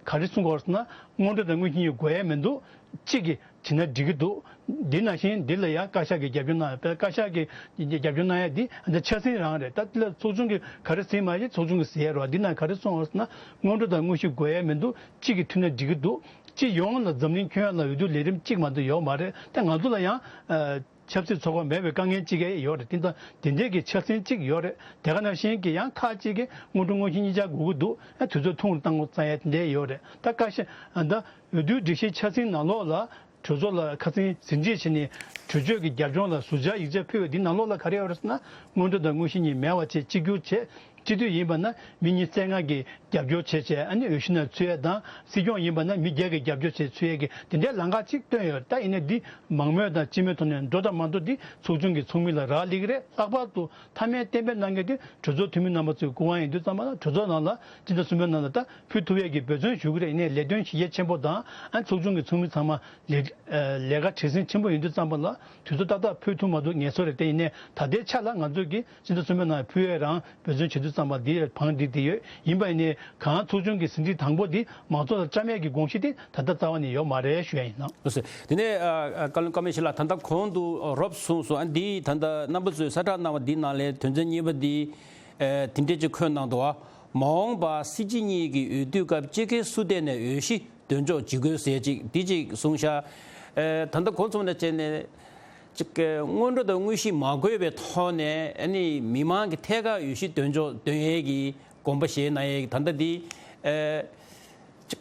ག་རེ་གསུང་དགོས་ཟེར་ན། སྔོན་འགྲོ་དང་དངོས་གཞི་གཉིས་དགོས་ཡ་མི་འདུག་གཅིག་གིས་བྱས་ན་འགྲིག་གི་འདུག་འདི་ནང་བཞིན་འདི་ལ་ཡང་བཀའ་ཤག་གིས་རྒྱབ་སྐྱོར་གནང་ཡ། བཀའ་ཤག་གིས་རྒྱབ་སྐྱོར་གནང་ཡ་འདི་འདི་ཆ་ཚང་རང་རེད། ད་འདི་ལ་ཚོགས་ཆུང་གིས་ག་རེ་ཟེར་མ་ཤེས། ཚོགས་ཆུང་གིས་ཟེར་ཡ་རོགས། འདི་ནང་ག་རེ་གསུངས་ཡོད་ཟེར་ན། སྔོན་འགྲོ་དང་དངོས་གཞི་དགོས་ཡ་མི་འདུག་གཅིག་གིས་མཐུན་ན་འགྲིག་གི་འདུག་སྤྱི་ཡོངས་ལ་འཛམ་གླིང་ཁྱོན་ཡོངས་ལ་འོས་བསྡུ་ལས་རིམ་གཅིག་མ་གཏོགས་ཡོད་མ་རེད། ད་ང་ཚོ་ལ་ཡང་ཨ་ཆབ་སྲིད་ཚོགས་པ་མེད་པའི་དཀའ་ངལ་གཅིག་ཡོད་རེད། དེ་ད་དེ་འདྲའི་གི་ཆ་ཚང་གཅིག་ཡོད་རེད། དེ་ག་ནང་བཞིན་གྱི་ཡང་ཁག་ཅིག་གིས་སྔོན་འགྲོ་དངོས་གཞི་གཉིས་ཆར་དགོས་ཀྱི་འདུག་ཨ་དུས་ཚོད་ཐུང་རུ་བཏང་དགོས་བསམ་ཡ་དེ་འདྲ་ཡོད་རེད། ད་བཀའ་ཤག་ཨ་ད་འོས་བསྡུའི་སྒྲིག་གཞིའི་ཆ་ཚང་ནང་ལོགས་ལ་གྲོས་ཚོགས་ལ་ཁ་སང་ཟིན་བྲིས་བྱས་ནས་གྲོས་ཆོད་ཀྱི་རྒྱབ་ལྗོངས་ལ་ཟུར་བཅར་ཡིག་ཆ་ཕུལ་བའི་འདི་ནང་ལོགས་ལ་ག་རེ་ཡོད་རེད་ཟེར་ན། སྔོན་འགྲོ་དང་དངོས་གཞི་གཉིས་མེད་པ་བྱས་གཅིག་གྱུར་བྱས། སྤྱི་འཐུས་ཡིན་པ་ན་མི་ཉི་ཤུ་རྩ་ལྔ་གིས་རྒྱབ་སྐྱོར་བྱས་བྱས་ཨ་ནི་འོས་གཞི་ནང་ཚུད་ཡས་དང་། སྲིད་སྐྱོང་ཡིན་པ་ན་མི་བརྒྱ་གིས་རྒྱབ་སྐྱོར་བྱས་ཚུད་ཡས་ཀྱི་དེ་འདྲའི་ལམ་ཁ་ཅིག་བཏོན་ཡོད། ད་ཡིན་ནའི་འདི་མང་མོས་དང་སྤྱི་མོས་ཐོག་ནས་འགྲོ་དང་མ་འགྲོ་འདི་ཚོགས་ཆུང་གི་ཚོགས་མི་ལ་རག་ལས་ཀྱི་རེད། ལྷག་པར་དུ་མཐའ་མའི་གཏན་འབེབས་གནང་མཁན་དེ་གྲོས་ཚོགས་འཐུས་མི་རྣམ་པ་ཚོའི་སྐུ་དབང་ཡིན་དུས་ཙམ་པ་ལ། གྲོས་ཚོགས་ནང་ལ་སྤྱི་ཟླ་གསུམ་པའི་ནང་ལ་ད་ཕུལ་ཐུབ་ཡས་ཀྱི་འབད་བརྩོན་ཞུ་གི་རེད། ཡིན་ནའི་ལས་དོན་གཞི་རྒྱ་ཆེན་པོ་དང་ཨ་ཚོགས་ཆུང་གི་ཚོགས་མི་ཚང་མ་ལས་ལས་ཀ་བྲེལ་ཟིང་ཆེན་པོ་ཡིན་དུས་ཙམ་པ་ལ་དུས་ཚོད་ཏག་ཏག་ཕུལ་ཐུབ་མ་ཐུབ་ངེས་སོ་རེད། དེ་ཡིན་ནའི་ད་ལྟའི་ཆ་ལ་ང་ཚོས་ཀྱི་སྤྱི་ཟླ་གསུམ་པའི་ནང་ཕུལ་ཡས་རང་འབད་བརྩོན་བྱེད་དུས་ཙམ་པ་འདི་བང་སྒྲིག་བསྡད་ཡོད། ཡིན་པ་ཡིན་ནའི་གང་ཚོགས་ཆུང་གི་ཟིན་བྲིས་དང་པོ་འདི་མང་ཚོགས་ལ་བཀྲམ་ཡས་ཀྱི་དགོངས་གཞི་དེ་ད་ལྟ་རྩ་བ་ནས་ཡོད་མ་རེད་ཞུ་ཡ་ཡིན་ནོ། ལགས་སོ། དེ་ནས་ཨ་ཨ་བཀའ་བློན་བཀའ་མོལ་ཞིག་ལ། ད་ལྟ་གོང་དུ་རོབ་གསུངས་སོང་། ཨ་འདི་ད་ལྟ་རྣམ་པ་ཚོས་གསལ་བསྒྲགས་གནང་བ་འདི་ནང་ལས་དོན་ཚན་གཉིས་པ་འདི་ཨ་དེ་འདྲས་ཅིག་འཁོད་གནང་འདུག་བ། མ་འོངས་པ་སྲིད་སྤྱི་གཉིས་ཀྱི་འོས་བསྡུ་སྐབས་སྤྱི་ཁྱབ་སུ་གཏན་ནས་འོས་གཞི་འདོན་ཆོག་ཇི་དགོས་ཟེར་ཅིག་འདི་ཅིག་གསུངས་ཤག་ཨ་ད་ལྟ་གོ་ཚོད་ལ་བྱས་ནས་ཅིག་སྔོན་འགྲོ་དང་དངོས་གཞི་མ་དགོས་པའི་ཐོག་ནས་ཨ་ནི་མི་མང་གི་ཐད་ཀར་འོས་གཞི་འདོན་ཆོག་འདོན་ཡས་ཀྱི་དགོངས་པ་བཞེས་གནང་ཡས་ཀྱི་ད་ལྟ་འདི་ཨ་ཅིག་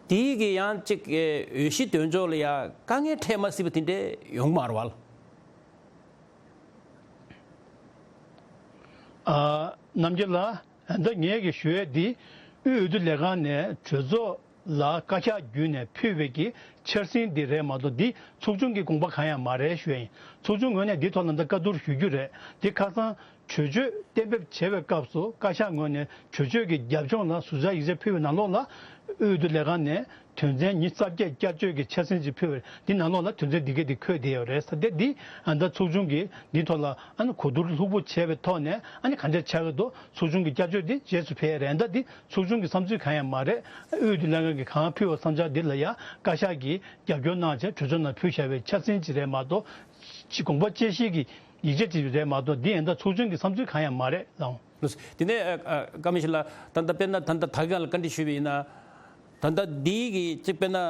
འདི་གི་ཡང་ཅིག་འོས་གཞི་འདོན་ཆོག་ལ་ཡང་དཀའ་ངལ་འཕྲད་མ་སྲིད་པ་དེ་འདྲས་ཡོང་མ་རེད་བ། ཨ་རྣམ་རྒྱལ་ལགས། ད་ངས་ཀྱི་ཞུ་ཡས་འདི་དབུས་འོས་བསྡུ་ལས་ཁང་ནས་གྲོས་ཚོགས་ལ་བཀའ་ཤག་བརྒྱུད་ནས་ཕུལ་བའི་གི་འཆར་ཟིན་འདི་རེད་མ་གཏོགས་འདི་ཚོགས་ཆུང་གི་དགོངས་པ་གང་ཡང་མ་རེད་ཞུ་ཡ་ཡིན། ཚོགས་ཆུང་ངོས་ནས་འདི་ཐོག་ལ་ད་བཀའ་བསྡུར་ཞུ་རྒྱུ་རེད། འདི་ཁ་སང་གྲོས་ཆོད་གཏན་འབེབས་བྱས་པའི་སྐབས་སུ་བཀའ་ཤག་ངོས་ནས་གྲོས་ཆོད་ཀྱི་རྒྱབ་ལྗོངས་ལ་ཟུར་བཅར་ཡིག་ཆ་ཕུལ་བའི་ནང་ལོགས་ལ་དབུས་འོས་བསྡུ་ལས་ཁང་ནས་དོན་ཚན་ཉི་ཤུ་རྩ་བརྒྱད་བསྐྱར་བཅོས་ཀྱི་འཆར་ཟིན་ཅིག་ཕུལ་བ་རེད། འདི་ནང་ལོགས་ལ་དོན་ཚན་འདི་གས་འདི་འཁོད་བསྡད་ཡོད་རེད་ཟེར་ཏེ། འདི་ཨ་ད་ཚོགས་ཆུང་གིས་འདི་ཐོག་ལ་ཨ་ནི་གོ་བསྡུར་ལྷུག་པོ་བྱས་པའི་ཐོག་ནས་ཨ་ནི་ག་འདྲས་ཆགས་ཀྱི་འདུག་ཚོགས་ཆུང་གི་བསྐྱར་བཅོས་འདི་རྗེས་སུ་ཕེབས་ཡ་རེད། ད་འདི་ཚོགས་ཆུང་གི་བསམ་ཚུལ་གང་ཡང་མ་རེད། དབུས་འོས་བསྡུ་ལྷན་ཁང་གིས་གང་ཕུལ་བ་བསམ་འཆར་འདི་ལ་ཡང་བཀའ་ཤག་གིས་རྒྱབ་སྐྱོར་གནང་བྱས་གྲོས་ཚོགས་ནང་ཕུལ་བཞག་པའི་འཆར་ཟིན་ཅིག་རེད་མ་གཏོགས། ཅིག་དགོངས་པ་དཔྱད་ཞིབ་ཀྱི་ཡིག་ཆ་ཅིག་རེད་མ་གཏོགས། འདི་ཨ་ད་ཚོགས་ཆུང་གི་བསམ་ཚུལ་གང་ཡང་མ་རེད་ལགས། ལགས་སོ། དེ་ནས་ཨ་ཨ་བཀའ་མོལ་ཞིག་ལ། ད་ལྟ་དཔེར་ན་ད་ལྟ་ད་གིན་ལ་བཀའ་འདྲི་ཞུས་པ་ཡིན་ན། ད་ལྟ་འདི་གི་ཅིག་དཔེར་ན་ཨ་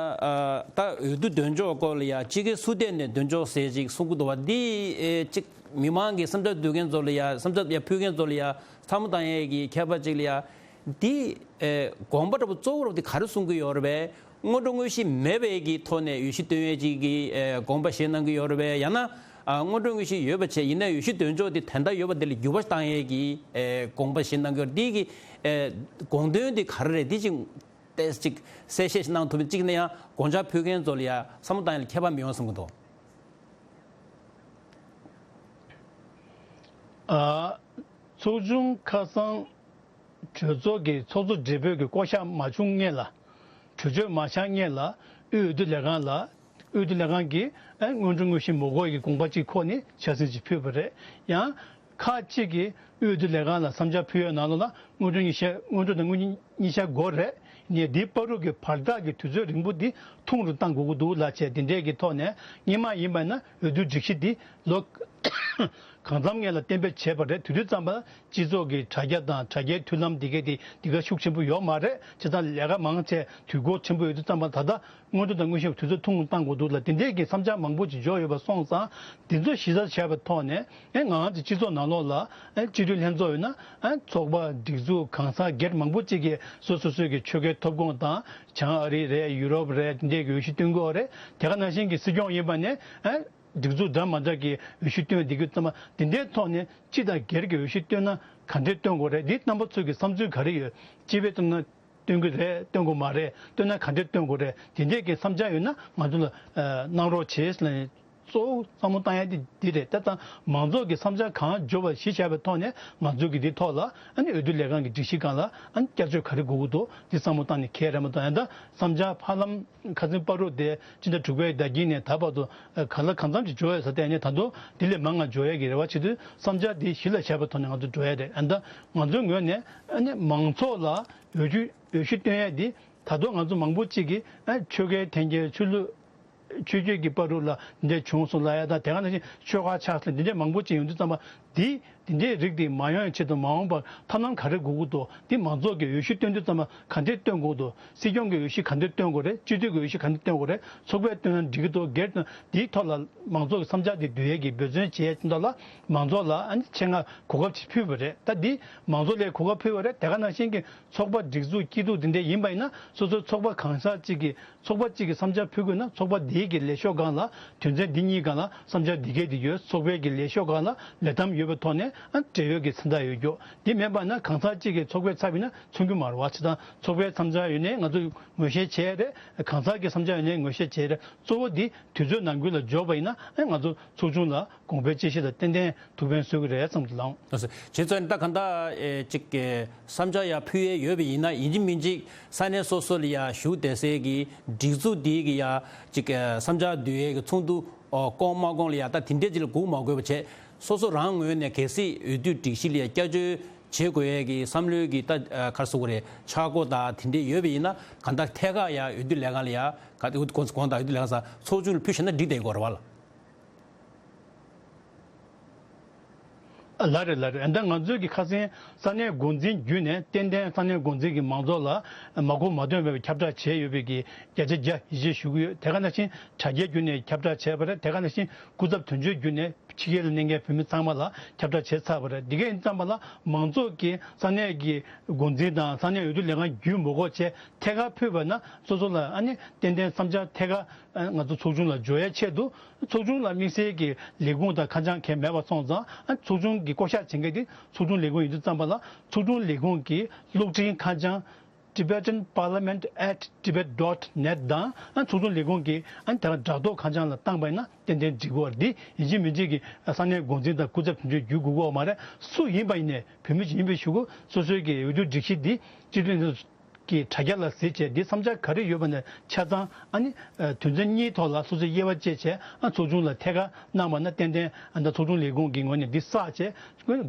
ད་འོས་བསྡུ་འདོན་ཕྱོགས་སྐོར་ལ་ཡ་སྤྱི་ཁྱབ་སུ་གཏན་ནས་འདོན་ཕྱོགས་ཟེར་ཅིག་གསུང་གི་འདུག་བ། འདི་ཨེ་ཅིག་མི་མང་གི་བསམ་འཆར་བསྡུ་མཁན་ཚོ་ལ་ཡ། བསམ་འཆར་ཡ་ཕུལ་མཁན་ཚོ་ལ་ཡ་ཚང་མ་བཏང་ཡས་ཀྱི་ཁྱད་པར་ཅིག་ལ་ཡ། འདི་ཨེ་དགོངས་པ་འདྲ་པོ་གཙོ་བོ་ར་འདི་ག་རེ་གསུང་གི་ཡོད་རེད་པས། སྔོན་འགྲོ་དངོས་གཞི་མེད་པའི་གི་ཐོག་ནས་འོས་གཞི་བཏོན་ཡས་ཅིག་གི་ཨེ་དགོངས་པ་བཞེས་གནང་གི་ཡོད་རེད་པས། ཡང་ན་ཨ་སྔོན་འགྲོ་དངོས་གཞི་ཡོད་པ་བྱས། ཡིན་ནའི་འོས་གཞི་འདོན་ཕྱོགས་དེ་དེ་འདྲ་ཡོད་པ་དེ་ལ་འགྱུར་བ་བཏང་ཡས་ཀྱི་ཨེ་དགོངས་པ་བཞེས་གནང་གི་ཡོད་རེད། འདི་གི་ཨེ་དགོངས་དོན་དེ་ག་རེ་རེད། འདི་ཅིག་ཏོག་ཙམ་ཅིག་གསལ་བཤད་ཞིག་གནང་ཐུབ་པ་ཅིག་ན་ཡང་དགོངས་འཆར་ཕུལ་མཁན་ཚོ་ལ་ཡང་བསམ་བློ་བཏང་ཡས་ལ་ཁྱད་པར་མི་ཡོང་བསམ་གི་འདུག་ཨ་ཚོགས་ཆུང་ཁ་སང་གྲོས་ཚོགས་ཀྱི་ཚོགས་གཙོ་སྦྲེལ་པོས་ཀྱི་བསྐོ་བཞག་མ་བྱུང་སྔོན་ལ། གྲོས་ཆོད་མ་བཞག་སྔོན་ལ་དབུས་འོས་བསྡུ་ལས་ཁང་ལ། དབུས་འོས་བསྡུ་ལས་ཁང་གིས་ཨ་སྔོན་འགྲོ་དངོས་གཞི་མི་དགོས་ཀྱི་དགོངས་པ་གཅིག་ཁོ་ནས་འཆར་ཟིན་ཅིག་ཕུལ་བ་རེད། ཡང་ཁག་ཅིག་གིས་དབུས་འོས་བསྡུ་ལས་ཁང་ལ་བསམ་འཆར་ཕུལ་ཡོད་ནང་ལོགས་ལ་སྔོན་འགྲོ་གཉིས་ཆ། སྔོན་འགྲོ་དང་དངོས་གཉིས་གཉིས་ཆ་དགོས་རེད། ནས་འདི་བར་དུ་གི་བར་ཐག་གི་དུས་ཚོད་རིང་པོ་འདི་ཐུང་རུ་གཏང་དགོས་ཀྱི་འདུག་ལབ་བྱས། དེ་འདྲས་ཀྱི་ཐོག་ནས་སྔོན་མ་ཡིན་པ་ན་འོས་བསྡུ་སྒྲིག་གཞི་འདི་ལོ་གང་འཚམ་སྔོན་ལ་གཏན་འབེབས་བྱས་པ་རེད། དེ་དུས་ཙམ་པ་སྤྱི་ཚོགས་ཀྱི་དྲ་རྒྱ་དང་དྲ་རྒྱའི་མཐུན་ལམ་འདི་གས་དེ་འདི་ག་ཤུགས་ཆེན་པོ་ཡོད་མ་རེད། བྱས་ཙང་ལས་ཀ་མང་ཆེ་དུས་འགོར་ཆེན་པོ་ཡོད་དུས་ཙམ་པ་ད་ལྟ་སྔོན་འགྲོ་དང་དངོས་གཞི་དུས་ཚོད་ཐུང་ངུ་བཏང་དགོས་འདུག་ལ། དེ་འདྲས་ཀྱི་བསམ་འཆར་མང་པོ་ཅིག་འབྱོར་ཡོད་པ་སོང་ཙང་། འདི་ཚོ་གཞི་རྩར་བྱས་པའི་ཐོག་ནས་ཨེ་ང་རང་ཚོ་སྤྱི་ཚོགས་ནང་ལོགས་ལ་ཨེ་སྤྱི་འཐུས་ལྷན་ཚོགས་ཡོད་ན་ཨེ་ཚོགས་པ་སྒྲིག་འཛུགས་གང་ཟག་སྒེར་མང་པོ་ཅིག་གིས་སོ་སོ་སོའི་གི་ཆོལ་ཁའི་ཐོབ་ཁོངས་དང་། བྱང་ཨ་རི་རེད། ཡུ་རོབ་རེད། འདི་འདྲས་ཀྱི་འོས་གཞི་བཏོན་གྱི་ཡོད་རེད། དེ་ག་ནང་བཞིན་གྱི་སྲིད་སྐྱོང་ཡིན་པ་ནས་ཨེ་སྒྲིག་འཛུགས་འདྲ་མ་འདྲ་གི་འོས་གཞི་བཏོན་བསྡད་ཀྱི་ཙམ་པ། འདི་འདྲའི་ཐོག་ནས་སྤྱི་དང་སྒེར་གྱི་འོས་གཞི་བཏོན་ན་ག་འདྲས་བཏོན་དགོས་རེད། འདི་རྣམ་པ་ཚོ་གི་བསམ་ཚུལ་ག་རེ་ཡོད། སྤྱི་པའི་ཐོག་ན་བཏོན་གྱི་རེད། བཏོན་དགོས་མ་རེད། བཏོན་ན་ག་འདྲས་བཏོན་དགོས་རེད། དེ་འདྲས་ཀྱི་བསམ་འཆར་ཡོད་ན་ང་ཚོ་ལ་ཨ་གནང་རོགས་བྱེད་ཟེར་ནས་ གཙོ་བོ་བསམ་བློ་བཏང་ཡ་དེ་འདི་རེད། ད་ལྟ་མང་ཚོགས་ཀྱི་བསམ་འཆར་གང་འབྱོར་བ་གཞི་བཞག་པའི་ཐོག་ནས་ང་ཚོ་གི་འདི་ཐོག་ལ་ཨ་ནི་འོས་བསྡུ་ལས་ཁང་གི་སྒྲིག་གཞི་སྒང་ལ་ཨ་ནི་བསྐྱར་བཅོས་ག་རེ་དགོས་ཀྱི་འདུག་འདི་བསམ་བློ་བཏང་ནས་འཁྱེར་རེད་མ་གཏོགས། ཡང་ད་བསམ་འཆར་ཕ་ལམ་ཁ་སང་བར་དུ་དེ་སྤྱི་ཟླ་དྲུག་པའི་ཟླ་དཀྱིལ་ནས་ད་བར་དུ་གང་ལ་གང་འཚམ་ཅིག་འབྱོར་ཡོད་ས་དེ་ནས་ད་དུང་འདི་ལས་མང་ང་འབྱོར་ཡ་གི་རེ་བ་བྱེད་དུས། བསམ་འཆར་འདི་གཞི་ལ་བཞག་པའི་ཐོག་ནས་ང་ཚོ་འགྲོ་ཡ་རེད། ཨ་ནི་ད་ང་ཚོའི་ངོས་ནས་ཨ་ནི་མང་ཚོགས་ལ་འོས་ཤོག་འོས་ཤོག་སྟོན་ཡ་འདི་ད་དུང་ང་ཚོ་མང་པོ་ཅིག་གིས་ཨ་ཆོལ་ཁའི་འཐེན་འཁྱེར་ཆོས་ལུགས། ཆོས་བརྒྱུད་ཀྱི་བར་དུ་ལ་འདི་འདྲ་བྱུང་སོང་ལབ་ཡ་དང་། དེ་ག་ནང་བཞིན་ཆོལ་ཁ་ཆགས་སོང་འདི་འདྲ་མང་པོ་ཅིག་ཡོང་དུས་ཙམ་པ། འདི་འདི་འདྲའི་རིགས་འདི་མ་ཡོང་ཡའི་ཆེད་དུ་མ་འོངས་པར་ཐབས་ལམ་ག་རེ་དགོས་ཀྱི་འདུག་འདི་མང་ཚོགས་ཀྱིས་འོས་ཤོག་སྟོན་དུས་ཙམ་པ་ག་འདྲས་སྟོན་དགོས་ཀྱི་འདུག་སྲིད་སྐྱོང་གི་འོས་ཤོག་ག་འདྲས་སྟོན་དགོས་རེད། སྤྱི་འཐུས་ཀྱི་འོས་ཤོག་ག་འདྲས་སྟོན་དགོས་རེད། ཚོགས་པས་སྟོན་ན་འགྲིག་གི་འདུག་སྒེར་སྟོན། འདིའི་ཐོག་ལ་མང་ཚོགས་ཀྱི་བསམ་འཆར་འདི་བསྡུ་ཡས་ཀྱི་འབད་བརྩོན་བྱེད་ཡས་ཀྱི་ཐོག་ལ་མང་ཚོགས་ལ་ཨ་ནི་ཆེད་མངགས་གོ་སྐབས་ཅིག་ཕུལ་བ་རེད། ད་འདི་མང་ཚོགས་ལ་གོ་སྐབས་ཕུལ་བ་རེད། དེ་ག་ནང་བཞིན་གྱི་ཚོགས་པ་སྒྲིག་འཛུགས་སྐྱིད་སྡུག་འདི་འདྲ་ཡིན་པ་ཡིན་ན། སོ་སོའི་ཚོགས་པ་གང་ཟག་ཅིག་གིས་ཚོགས་པ་གཅིག་གི་བསམ་འཆར་ཕུལ་དགོས་ན། ཚོགས་པ་དེའི་གི་ལས་ཤོག་སྒང་ལ་དོན་ཚན་འདི་གཉིས་སྒང་ལ་བསམ་འཆར་འདི་གས་འདི་ཡོད། ཚོགས་པའི་གི་ལས་ཤོག་སྒང་ལ་ལས་དམ་ཡོད་པའི་ཐོག་ནས་ཨ་འབྲེལ་ཡོད་ཀྱི་མཚན་རྟགས་ཡོད་རྒྱུ། འདི་མེད་པ་ན་གང་ཟག་གཅིག་གི་ཚོགས་པའི་ཚབ་ཡིན་ན་མཚོན་རྒྱུ་མ་རེད་བ། བྱས་ཙང་ཚོགས་པའི་བསམ་འཆར་ཡོད་ནའི་ང་ཚོས་ངོས་བཞེས་བྱས་རེད། གང་ཟག་གི་བསམ་འཆར་ཡོད་ནའི་ངོས་བཞེས་བྱས་རེད། གཙོ་བོ་འདི་དུས་ཚོད་ནང་ཁུལ་ལ་འབྱོར་བ་ཡིན་ན་ཨ་ང་ཚོ་ཚོགས་ཆུང་ལ་དགོངས་པའི་དཔྱད་གཞི་ལ་ཏན་ཏན་ཐུགས་ཕན་གསོས་ཀྱི་རེད་བསམ་གྱི་ལགས། ལགས་སོ། བྱས་ཙང་ད་གང་ལྟར་ཨེ་ཅིག་གི་བསམ་འཆར་ཡ་ཕུལ་ཡས་ཡོད་པ་ཡིན་ན། ཡིན་གཅིག་མིན་གཅིག་ས་གནས་སོ་སོ་ལ་ཡ་བཞུགས་བསྡད་སའི་གི་སྒྲིག་འཛུགས་འདིའི་གི་ཡ་ཅིག་གི་བསམ་འཆར་བསྡུ་ཡས་གི་ཚོགས་འདུ་ཨོ་བསྐོང་མ་བསྐོང་ལ་ཡ་ད་དེ་འདྲས་ཅིག་ལ་སྒུག་མ་དགོས་པ་བྱས། སོ་སོ་རང་ངོས་ནས་གལ་སྲིད་འོས་བསྡུ་སྒྲིག་གཞི་ལ་ཡ་བསྐྱར་བཅོས་བྱེད་དགོས་ཡས་གི་བསམ་བློའི་གི་ད་ཨ་ག་རེ་ཟེར་དགོས་རེད། འཆར་སྒོ་དང་དེ་འདྲས་ཡོད་པ་ཡིན་ན་གང་ལྟར་ཐད་ཀར་ཡ་འོས་བསྡུ་ལས་ཁང་ལ་ཡ་ག་དགོངས་དགོངས་དག་འོས་བསྡུ་ལས་ཁང་ས་ཚོགས་ཆུང་ལ་ཕུལ་བཞག་ན་འགྲིག་བསྡད་ཡོད་རེད་བ་ལགས། ལགས་རེད། ལགས་རེད། ཨ་ད་ང་ཚོའི་གི་ཁ་སང་ས་གནས་འགོ་འཛིན་བརྒྱུད་ནས་ཏན་ཏན་ས་གནས་འགོ་འཛིན་གྱིས་མང་ཚོགས་ལ་མ་གོ་མ་ཐོས་པའི་ཁྱབ་བསྒྲགས་བྱས་ཡོད་པའི་གི་བརྒྱ་ཆ་བརྒྱ་ཡིད་ཆེས་ཞུ་གི་ཡོད། དེ་ག་ནང་བཞིན་དྲ་རྒྱའི་བརྒྱུད་ནས་ཁྱབ་བསྒྲགས་བྱས་པ་རེད། དེ་ག་ནང་བཞིན་སྐུ་ཚབ་དོན་གཅོད་བརྒྱུད་ནས་ཕྱི་རྒྱལ་ལ་གནས་མཁན་བོད་མི་ཚང་མ་ལ་ཁྱབ་བསྒྲགས་བྱས་ཚར་བ་རེད། འདི་ག་ཡིན་ཙམ་པ་ལ་མང་ཚོགས་ཀྱིས་ས་གནས་ཀྱི་འགོ་འཛིན་དང་ས་གནས་འོས་བསྡུ་ལས་ཁང་བརྒྱུད་མ་གོ་བྱས་ཐད་ཀར་ཕུལ་བ་ན་སོ་སོ་ལ་ཨ་ནི་ཏན་ཏན་བསམ་འཆར་ཐད་ཀར་ཨ་ང་ཚོ་ཚོགས་ཆུང་ལ་འབྱོར་ཡའི་ཆེད་དུ། ཚོགས་ཆུང་ལ་དམིགས་བསལ་གྱི་ལས་ཁུངས་དང་ཁ་བྱང་གང་ཡང་མེད་པ་སོང་ཙང་། ཨ་ཚོགས་ཆུང་གི་བསྐོ་བཞག་བྱེད་མཁན་དེ་ཚོགས་ཆུང་ལས་ཁུངས་ཡིན་དུས་ཙམ་པ་ལ་ཚོགས་ཆུང་ལས་ཁུངས་ཀྱི་གློག་འཕྲིན་ཁ་བྱང་tibetan parliament at tibet dot net དང་། ཨ་ཚོགས་ཆུང་ལས་ཁུངས་ཀྱི་ཨ་དེ་དྲ་ཐོག་ཁ་བྱང་ལ་བཏང་པ་ཡིན་ན་ཏན་ཏན་འགྲིག་གི་རེད། འདི་ཡིན་གཅིག་མིན་གཅིག་གི་ས་གནས་འགོ་འཛིན་དང་སྐུ་ཚབ་དོན་གཅོད་བརྒྱུད་དགོས་ཀྱི་ཡོད་མ་རེད། སུ་ཡིན་པ་ཡིན་ནའི་བོད་མི་ཞིག་ཡིན་པའི་གཞུག་གུ་སོ་སོའི་གི་འོས་བསྡུ་སྒྲིག་གཞི་འདི་སྤྱི་འཐུས་གི་དྲ་རྒྱ་ལ་གཟིགས་བྱས་འདི་བསམ་འཆར་ག་རེ་ཡོད་པ་ནས་ཆ་ཚང་ཨ་ནི་དོན་ཚན་གཉིས་ཐོག་ལ་སོ་སོའི་དབྱེ་བ་བཅད་བྱས། ཨ་ཚོགས་ཆུང་ལ་ཐད་ཀར་གནང་བ་ན་ཏན་ཏན་ཨ་ད་ཚོགས་ཆུང་ལས་ཁུངས་ཀྱི་ངོས་ནས་འདི་བསགས་བྱས་